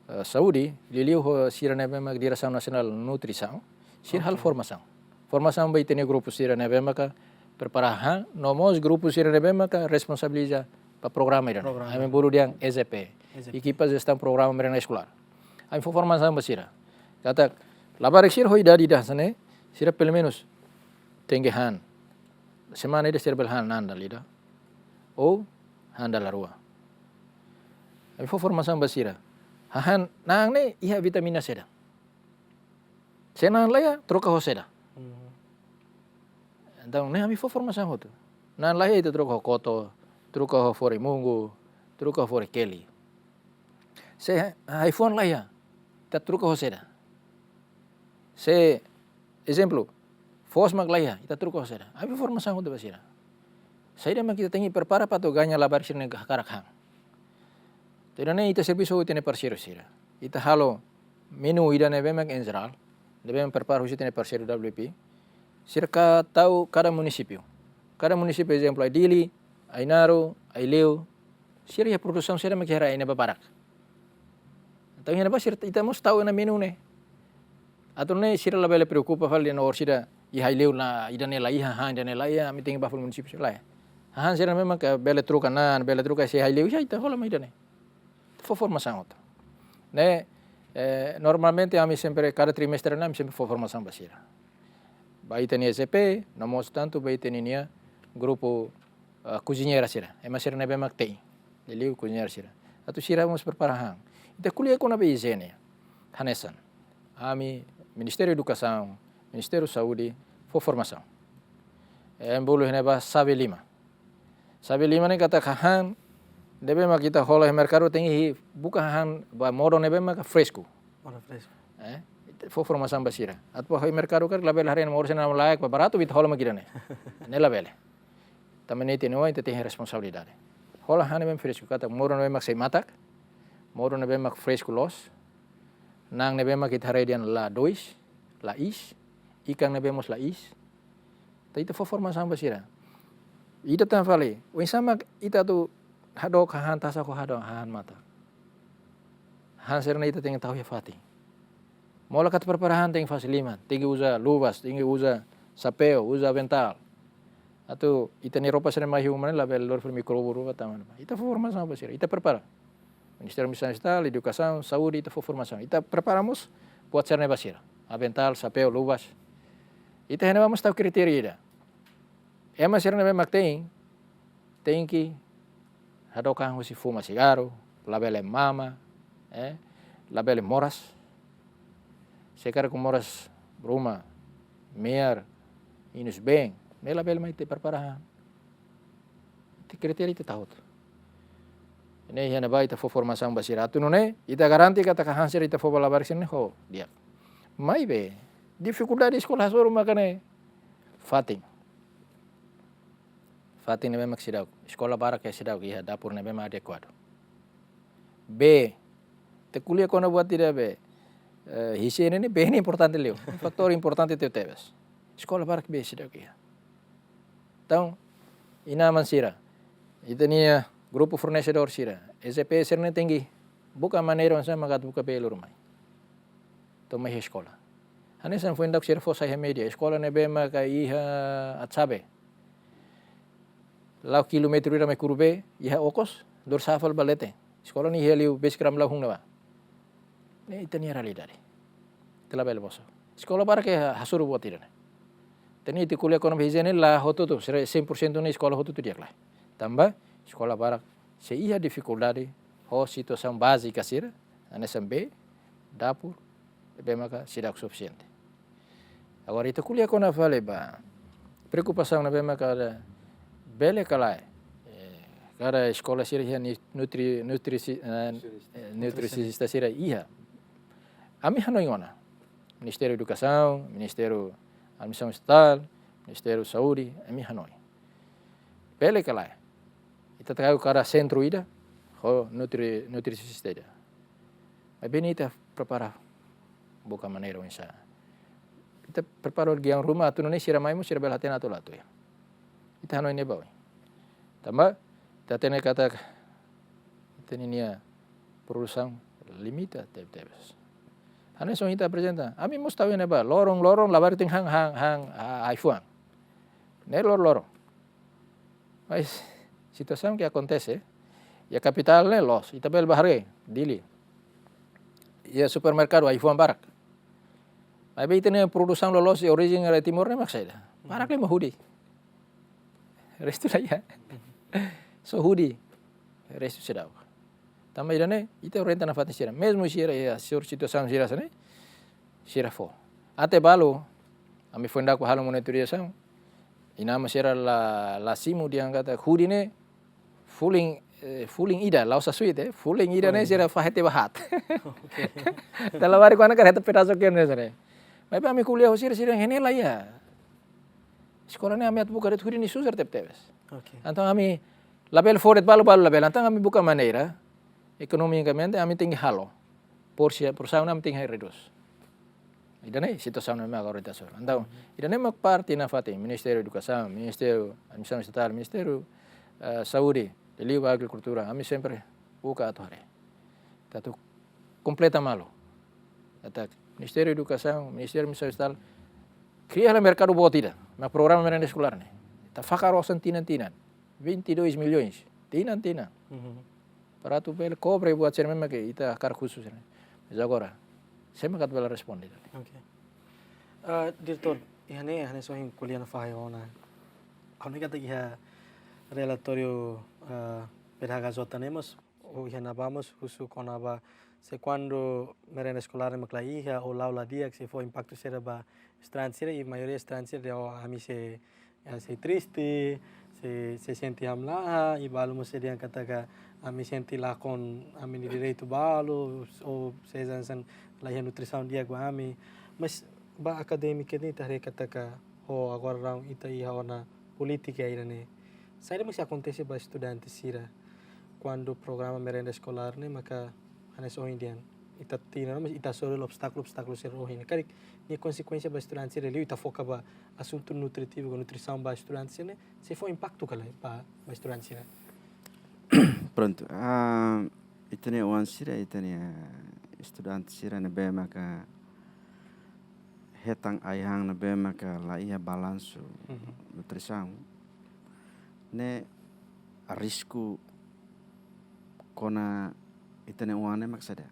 eh, Saúde, liuliu ho sira ne'ebé mak Diresaun Nasionál Nutrisaun, sira halo, oke, formasaun. Formasaun ba ita-nia grupu sira ne'ebé maka prepara hahán, no mós grupu sira ne'ebé maka responsabiliza ba programa ida-ne'e. Programa. Ami bolu dehan E J P. E J P. Ekipa Jestaun Programa Merenda Eskolár. Ami fó formasaun ba sira. Katak, labarik sira ho idade ida hanesan ne'e, sira pelumenus tenke han. Semana ida sira bele han na'an dala ida. Ou han dala rua. Ami fó formasaun ba sira. Hahán na'an ne'e iha vitamina saida. Se na'an laiha, troka ho saida. Mhm. Entaun, ne'e ami fó formasaun hotu. Na'an laiha ita troka ho koto, troka ho fore-mungu, troka ho fore-keli. Se ai-fuan laiha, ita troka ho saida. Se, ezemplu, foos mak laiha, ita troka ho saida. Ami fó formasaun hotu ba sira. Saida mak ita tenke prepara para atu gaña labarik sira-ne'e hakarak han. Entaun ne'e ita servisu ho ita-nia parseiru sira. Ita halo menu ida ne'ebé mak en jerál, ne'ebé mak prepara husi ita-nia parseiru W P. Sira ka tau kada munisípiu. Kada munisípiu, ezemplu, Dili, Ainaro, Aileu, sira iha produsaun sira mak iha rai ne'ebá barak. Entaun iha ne'ebá sira ita mós tau ona menu ne'e. Atu nune'e sira labele preokupa fali no orsida iha Aileu la ida-ne'e laiha, hahán ida-ne'e laiha, ami tenke bá fali munisípiu sira, lae. Hahán sira ne'ebé mak bele troka na'an, bele troka se iha Aileu iha, ita hola mai ida-ne'e. Fó formasaun hotu. Ne'e, eh, normalmente ami sempre kada trimestre ne'e ami sempre fó formasaun ba sira. Ba ita-nia E J P, no mós tantu ba ita-nia grupu, ah, koziñeira sira. Ema sira ne'ebé mak te'in. Liuliu koziñeira sira. Atu sira mós prepara hahán. Ita ko'alia kona-ba ijiene. Hanesan. Ami, Ministériu Edukasaun, Ministériu Saúde, fó formasaun. Ami bolu iha ne'ebá xave lima. Xave lima ne'e katak hahán ne'ebé mak ita hola iha merkadu tenke buka hahán ba modo ne'ebé mak fresku. Modo fresku. Eh, ita fó formasaun ba sira. Atu bá iha merkadu karik labele haree modo sira-ne'e laek ba baratu, ita hola mak ida-ne'e. Ne'e labele. Tanba ne'e ita-nia oan ita tenke responsabilidade. Hola hahán ne'ebé mak fresku, katak modo ne'ebé mak sei matak, modo ne'ebé mak fresku loos, na'an ne'ebé mak ita haree dehan la dois, la iis, ikan ne'ebé mós la iis. Entaun ita fó formasaun ba sira. Ita tan fali, oinsá mak ita atu hadook hahán tasak ho hadook hahán matak. Hahán sira-ne'e ita tenke tau iha fatin. Molok atu prepara hahán tenke fase liman, tenke uza luvas, tenke uza xapeu, uza aventál. Atu ita-nia roupa sira-ne'e mai iha uma ne'e labele lori fali mikrobu rua tama ne'ebá. Ita fó formasaun ba sira, ita prepara. Ministériu Administrasaun Estatál, Edukasaun, Saúde, ita fó formasaun. Ita prepara mós buat sira-ne'e ba sira. Aventál, xapeu, luvas. Ita iha ne'ebá mós tau kritéria ida. Ema sira ne'ebé mak te'in, tenke hadook hahán husi fuma sigarru, labele mama, eh, labele moras. Se karik moras ruma, mear, inus-been, ne'e labele mai ita prepara hahán. Ita kritéria ita tau hotu. Ne'e iha ne'ebá ita fó formasaun ba sira. Atu nune'e, ita garante katak hahán sira ita fó ba labarik sira-ne'e ho di'ak. Maibé, difikuldade eskola hasoru maka ne'e fatin. Fatin ne'ebé mak seidauk. Eskola barak iha seidauk iha dapur ne'ebé mak adekuadu. Bee, Ko'alia kona-ba buat ida be, eh, hise ne'e, bee ne'e importante liu. Fatór importante tebetebes. Eskola barak bee seidauk iha. Entaun, inan-aman sira, ita-nia grupu fornesedór sira, E C P sira-ne'e tenke buka maneira oinsá maka atu buka bee loromai. To'o mai eskola. Hanesan foin daudauk sira fó sai iha média, eskola ne'ebé maka iha Atsabe. La'o kilómetru ida mai kuru bee, iha okos, durus fali ba leten. Eskola ne'e iha liu besik ram la'o hun ne'ebá. Ne'e ita-nia realidade. Ita labele boso. Eskola barak ke ha-, hasoru buat ida-ne'e. Entaun ita ko'alia kona-ba hise ne'e la hotu-hotu, sira cem por cento ne'e eskola hotu-hotu di'ak lae. Tanba eskola barak sei iha difikuldade ho situasaun bázika sira, hanesan bee, dapur, ne'ebé maka seidauk sufisiente. Agora ita ko'alia kona fali ba preokupasaun ne'ebé maka ada, bele ka lae, eh, kada eskola sira iha ni-, nutri-, nutrisi-, eh, eh, nutrisista sira iha. Ami hanoin ona. Ministériu Edukasaun, Ministériu Administrasaun Estatál, Ministériu Saúde, ami hanoin. Bele ka lae, ita taka kada sentru ida ho nutri-, nutrisista ida. Maibé ne'e ita prepara buka maneira oinsá. Ita prepara giaun ruma atu nune'e sira mai mós sira bele hatene atu la atu iha. Ita hanoin ne'e ba oin. Tanba ita hatene katak ita-nia produsaun limita tebetebes. Hanesan ita aprezenta, ami mós tau iha ne'ebá, loron-loron labarik tenke han, han, han, ha-, ai-fuan. Ne'e loron-loron. Mas situasaun ke akontese, iha kapitál ne'e loos, ita bele ba haree, Dili. Iha supermerkadu ai-fuan barak. Maibé ita-nia produsaun loloos iha orijen iha Timor ne'e mak saida. Barak liu mak hudi. Restu la iha. Só hudi. Restu seidauk. Tanba ida-ne'e, ita orienta nafatin sira. Mezmu sira iha situasaun sira hanesan ne'e, sira fó. Até balu, ami foin daudauk halo monitorizasaun. Inan-aman sira la, la simu dehan katak hudi ne'e, folin, eh, folin ida, la'ós sasuit, eh, folin ida ne'e sira fahe tiha ba haat. Oke. Dala barak kuandu kaer heta pedasu ki'ik ne'e sira. Maibé ami ko'alia ho sira, sira dehan ne'e la iha. Eskola ne'e ami atu buka de'it hudi ne'e susar tebetebes. Oke. Entaun ami labele fó de'it balu, balu labele. Entaun ami buka maneira, ekonomikamente ami tenke halo. Porsi-, porsaun ne'e ami tenke redús. Ida-ne'e situasaun ne'ebé agora ita hasoru. Entaun, ida-ne'e mak parte nafatin, Ministériu Edukasaun, Ministériu Administrasaun Estatál, Ministériu, eh, Saúde, liuliu Agrikultura, ami sempre buka atu haree. Atu kompleta malu. Katak Ministériu Edukasaun, Ministériu Administrasaun Estatál, kria hela merkadu boot ida, mak programa merenda eskolár ne'e. Ita fakar osan tinan-tinan, vinte e dois milhões, tinan-tinan. Uhum. Para atu bele kobre buat sira-ne'ebé ke ita hakarak husu sira-ne'e. Mas agora, sé mak atu bele responde. Oke. Eh, Diretór, iha ne'e, iha ne'e só hein kuliah na fahe ona. Ha'u hanoin katak iha relatóriu, eh, P D H K J ne'e mós, ou iha ne'ebá mós husu kona-ba se kuandu merenda eskolár ne'e mak la iha, ou la'o la di'ak, sei fó impaktu saida ba estudante sira, i maioria estudante sira dehan, "Oh, ami sei, eh, sei triste, sei, sei sente hamlaha, i balu mós sei dehan katak ami sente lakon ami-nia direitu balu, ou seja, hanesan la iha nutrisaun di'ak ba ami." Mas ba akadémiku ne'e ita haree katak, oh, agora daudaun ita iha ona polítika ida-ne'e. Saida mak sei akontese ba estudante sira kuandu programa merenda eskolár ne'e maka hanesan ohin dehan, ita tinan, mas ita hasoru obstákulu, obstákulu sira ohin. Karik nia konsekuénsia ba estudante sira, liu ita foka ba asuntu nutritivu, nutrisaun ba estudante sira ne'e, sei fó impaktu ka lae ba, ba estudante sira. Prontu, ah, ita-nia oan sira, ita-nia, ah, estudante sira ne'ebé maka hetan ai-han ne'ebé maka la iha balansu, mhm, nutrisaun. Ne'e risku kona ita-nia oan ne'e mak saida.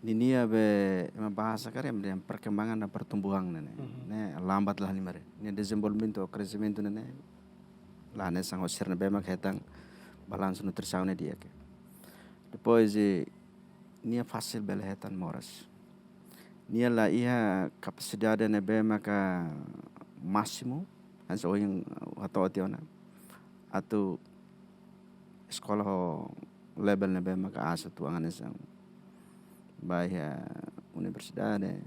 Ninia be ema bahasa karik ema dehan perkembangan dan pertumbuhan ne'e. Mhm. Ne'e lambat la halimar. Nia dezenvolvimentu, kreximentu ne'e, ne'e la hanesan ho sira ne'ebé mak hetan balansu nutrisaun ne'e di'ak. Depois, eh, nia fasil bele hetan moras. Nia la iha kapasidade ne'ebé maka másimu, hanesan ohin hato'o tiha ona, atu eskola ho level ne'ebé maka aas atu hanesan bá iha universidade.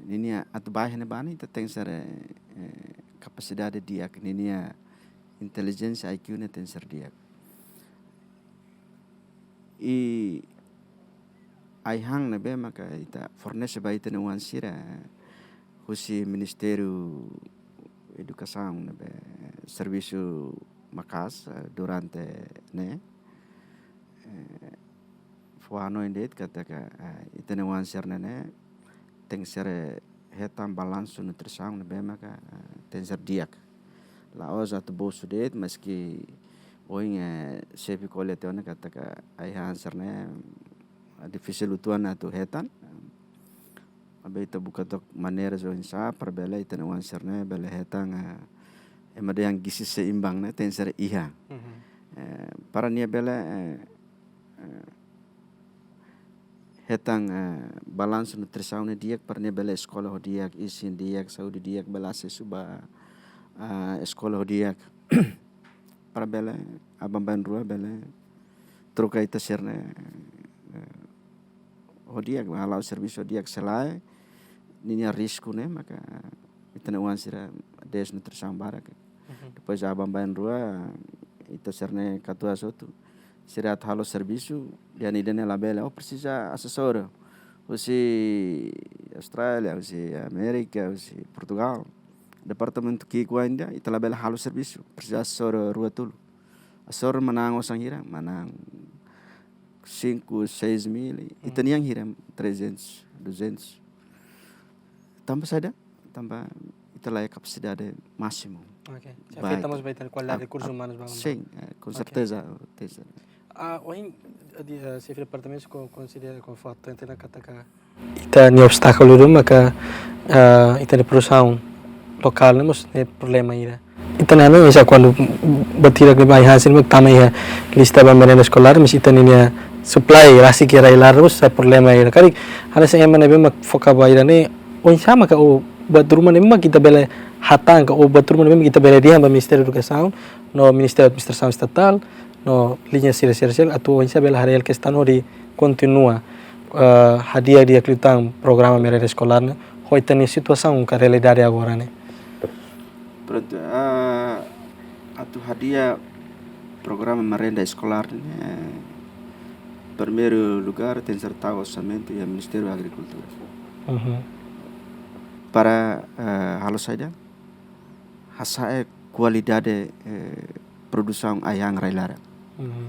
Ninia atu bá iha ne'ebá ne'e ita tenke ser, eh, kapasidade di'ak, ninia intelijénsia, I Q ne'e tenke ser di'ak. I ai-han ne'ebé maka ita fornese ba ita-nia oan sira husi Ministériu Edukasaun ne'ebé servisu maka'as, eh, durante ne'e, eh, fó hanoin de'it katak, eh, ita-nia oan sira-ne'e tenkesér hetan balansu nutrisaun ne'ebé maka, eh, tenkesér di'ak. La'ós atu bosu de'it, maski ohin, eh, xefe ko'alia tiha ona katak ai-han sira-ne'e, eh, difisil uitoan atu hetan. Maibé ita buka took maneiras oinsá para bele ita-nia oan sira-ne'e bele hetan, eh, ema dehan gizi seimbang ne'e tenkesér iha. Mhm. Eh, para nia bele, eh, eh, hetan, eh, balansu nutrisaun ne'e di'ak para nia bele eskola ho di'ak, isin di'ak, saúde di'ak, bele asesu ba, ah, eskola ho di'ak. Para bele aban-bainrua bele troka ita sira-ne'e, eh, ho di'ak, hala'o servisu ho di'ak, se lae ninia risku ne'e maka ita-nia oan sira desnutrisaun barak. Mhm. Depois aban-bainrua ita sira-ne'e katuas hotu, sira atu halo servisu, dehan ida-ne'e labele, oh, presiza asesór husi Austrália, husi Amérika, husi Portugal. Departamentu ki'ik oan ida, ita labele halo servisu, presiza asesór rua tolu. Asesór manán osan hira, manán cinco, seis mil, i, i, hmm, ita-nian hira trezentos, duzentos. Tanba saida? Tanba ita laiha kapasidade másimu. Oke. Baik. Afeta mós ba ita-nia kualidade, ah, rekursus, ah, umanus ba, sin, eh, com, oke, certeza, certeza. Ah, ohin, eh, di, eh, xefe departamentu ko-, konsidera, ko-, fó hatutan tiha ona katak ita-nia obstákulu duni maka, eh, ita-nia produsaun lokál ne'e mós ne'e problema ida. Ita-nia hanoin oinsá kuandu buat hirak ne'ebé ai-han sira mak tama iha lista ba merenda eskolár, mas ita-nia supply rasik iha rai-laran mós sai problema ida. Karik hanesan ema ne'ebé mak foka ba ida-ne'e, oinsá maka ó buat ruma ne'ebé mak ita bele hatán ka, ó buat ruma ne'ebé mak ita bele dehan ba Ministériu Edukasaun no Ministériu Administrasaun Estatál no liña sira, sira, sira, atu oinsá bele haree hela kestaun hodi kontinua, eh, hadi'a di'ak liután programa merenda eskolár ne'e ho ita-nia situasaun ka realidade agora ne'e. Prontu, ah, atu hadi'a programa merenda eskolár ne'e, eh, primeiru lugár tenkesér tau orsamentu iha Ministériu Agrikultura. Mhm. Para, eh, halo saida? Hasa'e kualidade, eh, produsaun ai-han rai-laran. Mhm.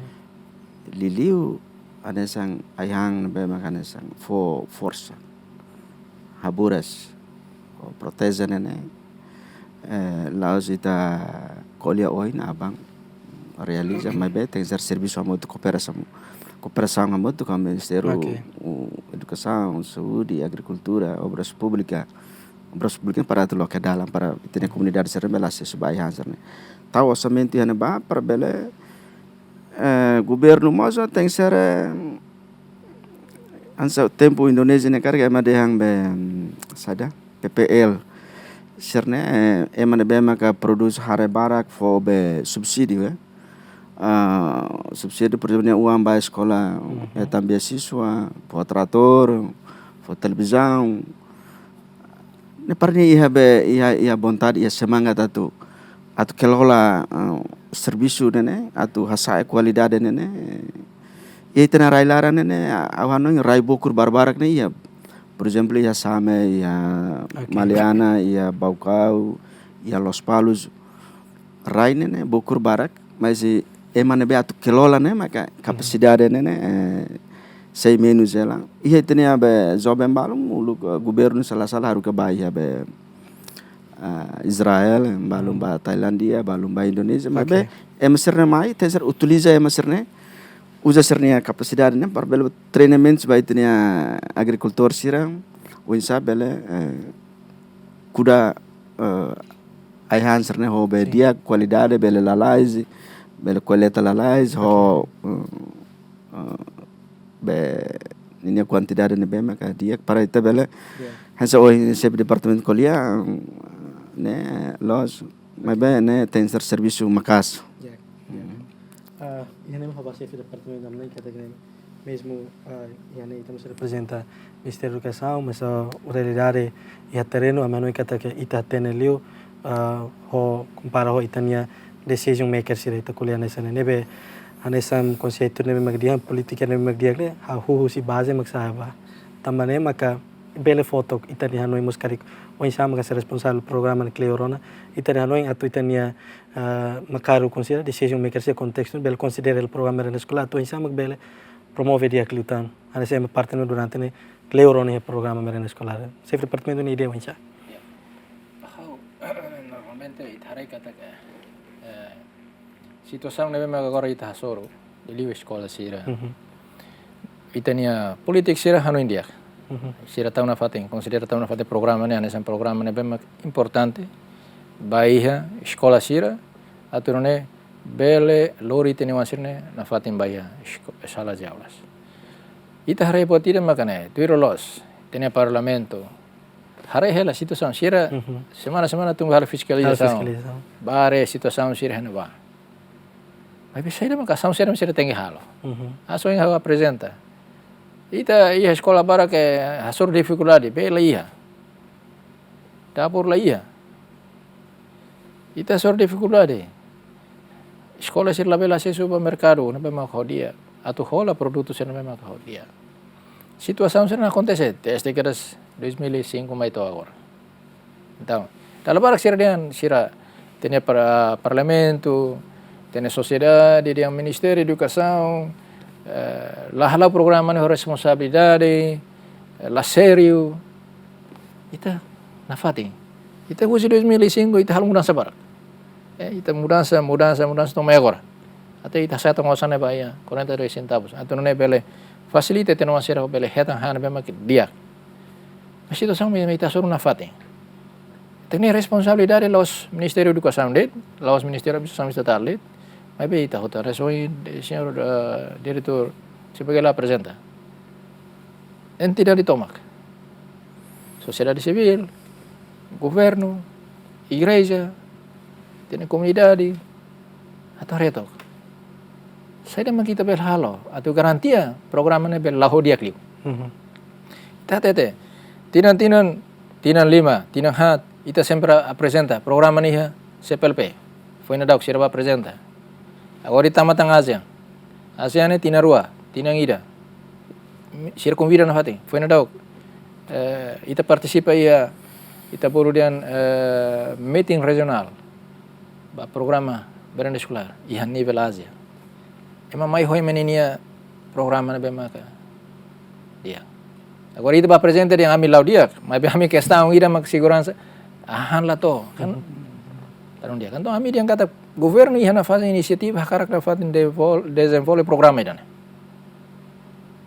Liuliu hanesan ai-han ne'ebé mak hanesan fó forsa, haburas, ou proteína ne'e, eh, la'ós ita ko'alia ohin, aban realiza, maibé tenkesér servisu hamutuk, kooperasaun, kooperasaun hamutuk ho Ministériu, oke, u-, Edukasaun, Saúde, Agrikultura, Obras Públikas, Obras Públikas para atu loke dalan para ita-nia komunidade sira bele asesu ba ai-han sira-ne'e. Tau orsamentu iha ne'ebá para bele, eh, governu mós tenkesér, eh, hanesan tempu Indonézia ne'e karik ema dehan be, mm, saida, P P L. Sira-ne'e, eh, ema ne'ebé maka prodús haree barak fó be subsídiu, eh. Ah, subsídiu, por ezemplu, nia oan ba eskola, mhm, hetan beasiswa, fó tratór, fó televizaun. Ne'e para nia iha be, iha, iha vontade, iha semangat atu, atu kelola, ah, servisu ne'e ne'e, atu hasa'e kualidade ne'e ne'e. Iha ita-nia rai-laran ne'e ne'e, ha'u hanoin rai bokur barbarak ne'e iha. Por ezemplu, iha Same, iha, oke, Maliana, iha Baucau, iha Lospalos. Rai ne'e ne'e bokur barak, mas i ema ne'ebé atu kelola ne'e maka, mhm, kapasidade ne'e ne'e, eh, sei menus hela. Iha ita-nia be joven balun, uluk, eh, governu sala-sala haruka ba iha be, ah, Israel, balun, mhm, ba Tailándia, balun ba Indonézia, maibé, oke, ema sira-ne'e mai, tenkesér utiliza ema sira-ne'e, uza sira-nia kapasidade ne'e para bele treinamentu ba ita-nia agrikultór sira, oinsá bele, eh, kuda, eh, ai-han sira-ne'e ho be, sin, di'ak, kualidade, bele lalais, bele koleta lalais, oke, ho, eh, eh, be ninia kuantidade ne'ebé maka di'ak para ita bele, ya, hanesan ohin xefe departamentu ko'alia, ne'e loos, maibé ne'e tenkesér servisu maka'as. Ya, ya. Hmm. Ah, iha ne'e ha'u ba xefe departamentu ami-nia katak ne'e mezmu, ah, iha ne'e ita mós reprezenta Ministériu Edukasaun, mas, ah, realidade iha terrenu, ami hanoin katak ita hatene liu, ah, ho kompara ho ita-nia decision maker sira ita ko'alia hanesan ne'e. Ne'ebé, Hanesan konseitu ne'ebé mak di'ak, polítika ne'ebé mak di'ak ne'e, hahú husi baze mak sa'e ba. Tanba ne'e maka bele fó took ita-nia hanoin mós karik oinsá maka sei responsavel programa ne'e kleur ona. Ita-nia hanoin atu ita-nia, ah, mak karik konsidera decision maker sira, kontestu bele konsidera hela programa merenda eskolár atu oinsá mak bele promove di'ak liután. Hanesan ema parte ne'e durante ne'e kleur ona iha programa merenda eskolár. Xefe departamentu nia ideia oinsá? Ya. Ha'u, normalmente ita haree katak, eh, situasaun ne'ebé mak agora ita hasoru, liuliu eskola sira. Mhm. Ita-nia polítiku sira hanoin di'ak. Mhm. Sira tau nafatin, konsidera tau nafatin programa ne'e, hanesan programa ne'ebé mak importante ba iha eskola sira, atu nune'e bele lori ita-nia oan sira-ne'e nafatin ba iha esko-, sala de aulas. Ita haree buat ida maka ne'e, tuir loloos, ita-nia parlamentu, haree hela situasaun sira, Mhm. semana-semana tun halo Halo fiskalizasaun. fiskalizasaun. Ba haree situasaun sira iha ne'ebá. Maibé saida maka asaun sira, sira tenke halo. Mhm. Asaun ha'u aprezenta. Ita iha eskola barak ke hasoru difikuldade, bee la iha. Dapur la iha. Ita hasoru difikuldade. Eskola sira labele asesu ba merkadu ne'ebé mak ho di'ak, atu hola produtu sira ne'ebé mak ho di'ak. Situasaun sira-ne'e akontese desde kedas dois mil e cinco mai to'o agora. Entaun, dala barak sira dehan sira ita-nia par-, parlamentu, ita-nia sosiedade, dehan Ministériu Edukasaun, eh, la hala'o programa ne'e ho responsabilidade, eh, la sériu. Ita nafatin. Ita husi dois mil e cinco, ita halo mudansa barak. Eh, ita mudansa, mudansa, mudansa, to'o mai agora. Até ita hasa'e tan osan ne'e ba iha, quarenta e dois centavos. Atu nune'e bele fasilita ita-nia oan sira bele hetan han ne'ebé mak di'ak. Mas situasaun mak ita hasoru nafatin. Ita-nia responsabilidade la'ós Ministériu Edukasaun de'it, la'ós Ministériu Administrasaun Estatál de'it. Maibé ita hotu resoin, señór, eh, diretór, se bagaimana aprezenta. Entidade tomak. Sosiedade sivíl, governu, igreja, ita-nia komunidade, atu haree took. Saida mak ita bele halo, atu garantia programa ne'e bele la'o di'ak liu. Mhm. Ita hatete, tinan, tinan, tinan lima, tinan haat, ita sempre aprezenta programa ne'e iha C P L P. Foin daudauk sira bá aprezenta. Agora ita tama tan ASEAN. ASEAN ne'e tinan rua, tinan ida. Sira konvida nafatin. Foin daudauk, eh, ita partisipa iha, ita bolu dehan, eh, meeting rejionál ba programa merenda eskolár iha nivel Ázia. Ema mai ho ema ninia programa ne'ebé maka di'ak. Agora ita bá aprezenta dehan ami la'o di'ak, maibé ami kestaun ida mak seguransa, han la to'o, kan? Mhm. Tan di'ak. Entaun ami dehan katak governu iha nafatin inisiativa, hakarak nafatin devol-, dezenvolve programa ida-ne'e.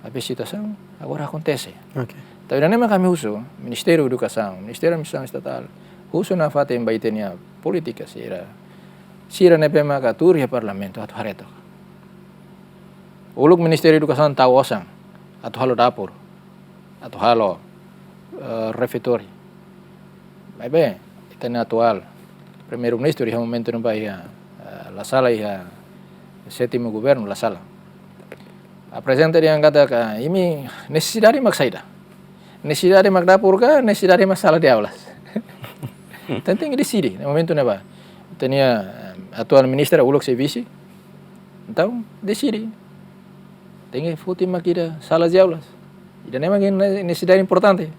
Maibé situasaun agora akontese. Oke. Entaun ida-ne'e mak ami husu, Ministériu Edukasaun, Ministériu Administrasaun Estatál, husu nafatin ba ita-nia polítiku sira, sira ne'ebé maka tuur iha parlamentu atu haree took. Uluk Ministériu Edukasaun tau osan atu halo dapur, atu halo, eh, refeitóriu. Maibé, ita-nia atuál Primeiru-Ministru iha momentu ne'ebá iha, eh, la sala iha sétimu governu, la sala. Aprezenta dehan katak imi nesesidade mak saida. Nesesidade mak dapur ka, nesesidade mak sala de aulas. Entaun tenke deside, iha momentu ne'ebá. Ita-nia, eh, atuál ministra uluk sei vise. Entaun, deside. Tenke foti mak ida sala de aulas. Ida-ne'e mak ne-, nesesidade importante.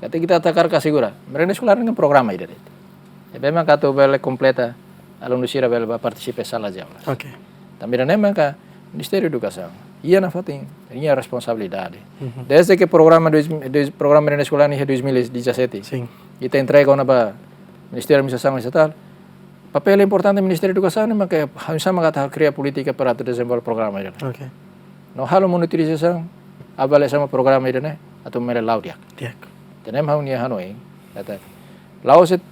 Katak ita hakarak asegura. Merenda eskolár ne'e programa ida de'it. Ne'ebé maka atu bele kompleta alunu sira bele bá partisipa sala de aulas. Oke. Tanba ida-ne'e maka Ministériu Edukasaun iha nafatin, iha responsabilidade. Mhm. Desde ke programa dois, dois, programa merenda eskolár iha dois mil e dezassete. Sin. Ita entrega ona ba Ministériu Administrasaun Estatál. Papél importante Ministériu Edukasaun ne'e maka oinsá maka atu kria polítika para atu dezenvolve programa ida-ne'e. Oke. No halo monitorizasaun, avaliasaun programa ida-ne'e, atu bele la'o di'ak. Di'ak. Ida-ne'e mak ha'u-nia hanoin, katak la'ós de'it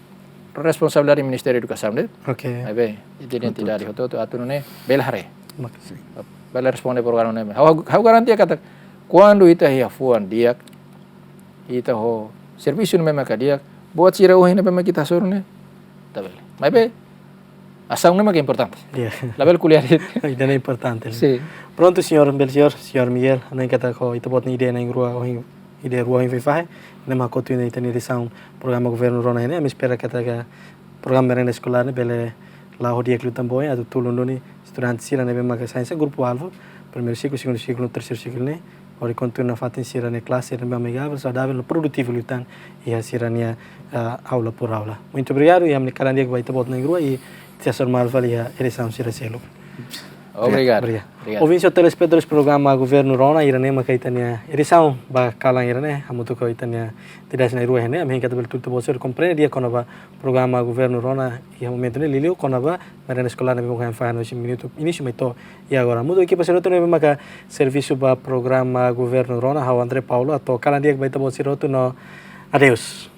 responsabilidade Ministériu Edukasaun de'it. Oke. Maibé, ita-nia Betul. entidade hotu-hotu atu nune'e bele haree. Mak-, sin. Bele responde programa ne'e. Ha'u, ha'u garantia katak, kuandu ita iha fuan di'ak, ita ho servisu ne'ebé maka di'ak, buat sira ohin ne'ebé maka ita hasoru ne'e, ita bele. Maibé, asaun ne'e maka importante. Iya. Labele ko'alia de'it. Ida-ne'e importante. Sin. Prontu, señór, bele señór, señór Miguel, ne'e katak ho ita-boot nia ideia na'in rua, ohin ideia rua ohin foin fahe, ne'e mak kotu ita-nia edisaun programa governu rona ne'e, ami espera katak programa merenda eskolár ne'e bele La'o di'ak liután ba oin atu tulun duni estudante sira ne'ebé maka sai hanesan grupu alvu, primeiru siklu, segundu siklu, terseiru siklu ne'e, hodi kontinua nafatin sira-nia klase ne'ebé amigavel, saudavel no produtivu liután iha sira-nia, ah, aula por aula. Muito obrigado, i ami-nia kalan di'ak ba ita-boot na'in-rua, i ita sei hasoru malu fali iha edisaun sira seluk. Obrigadu. Obrigadu. Ouvinte no telespetadores programa Governu Rona, ida-ne'e maka ita-nia edisaun ba kalan ida-ne'e, hamutuk ho ita-nia entidade na'in-rua ne'e, ami hein katak bele tuir ita-boot sira komprende di'ak kona-ba programa Governu Rona iha momentu ne'e, liuliu kona-ba merenda eskolár ne'ebé maka foin fahe husi minutu inísiu mai to'o agora. Hamutuk ho ekipa sira hotu ne'ebé maka servisu ba programa Governu Rona, ha'u André Paulo, hato'o kalan di'ak ba ita-boot sira hotu no adeus.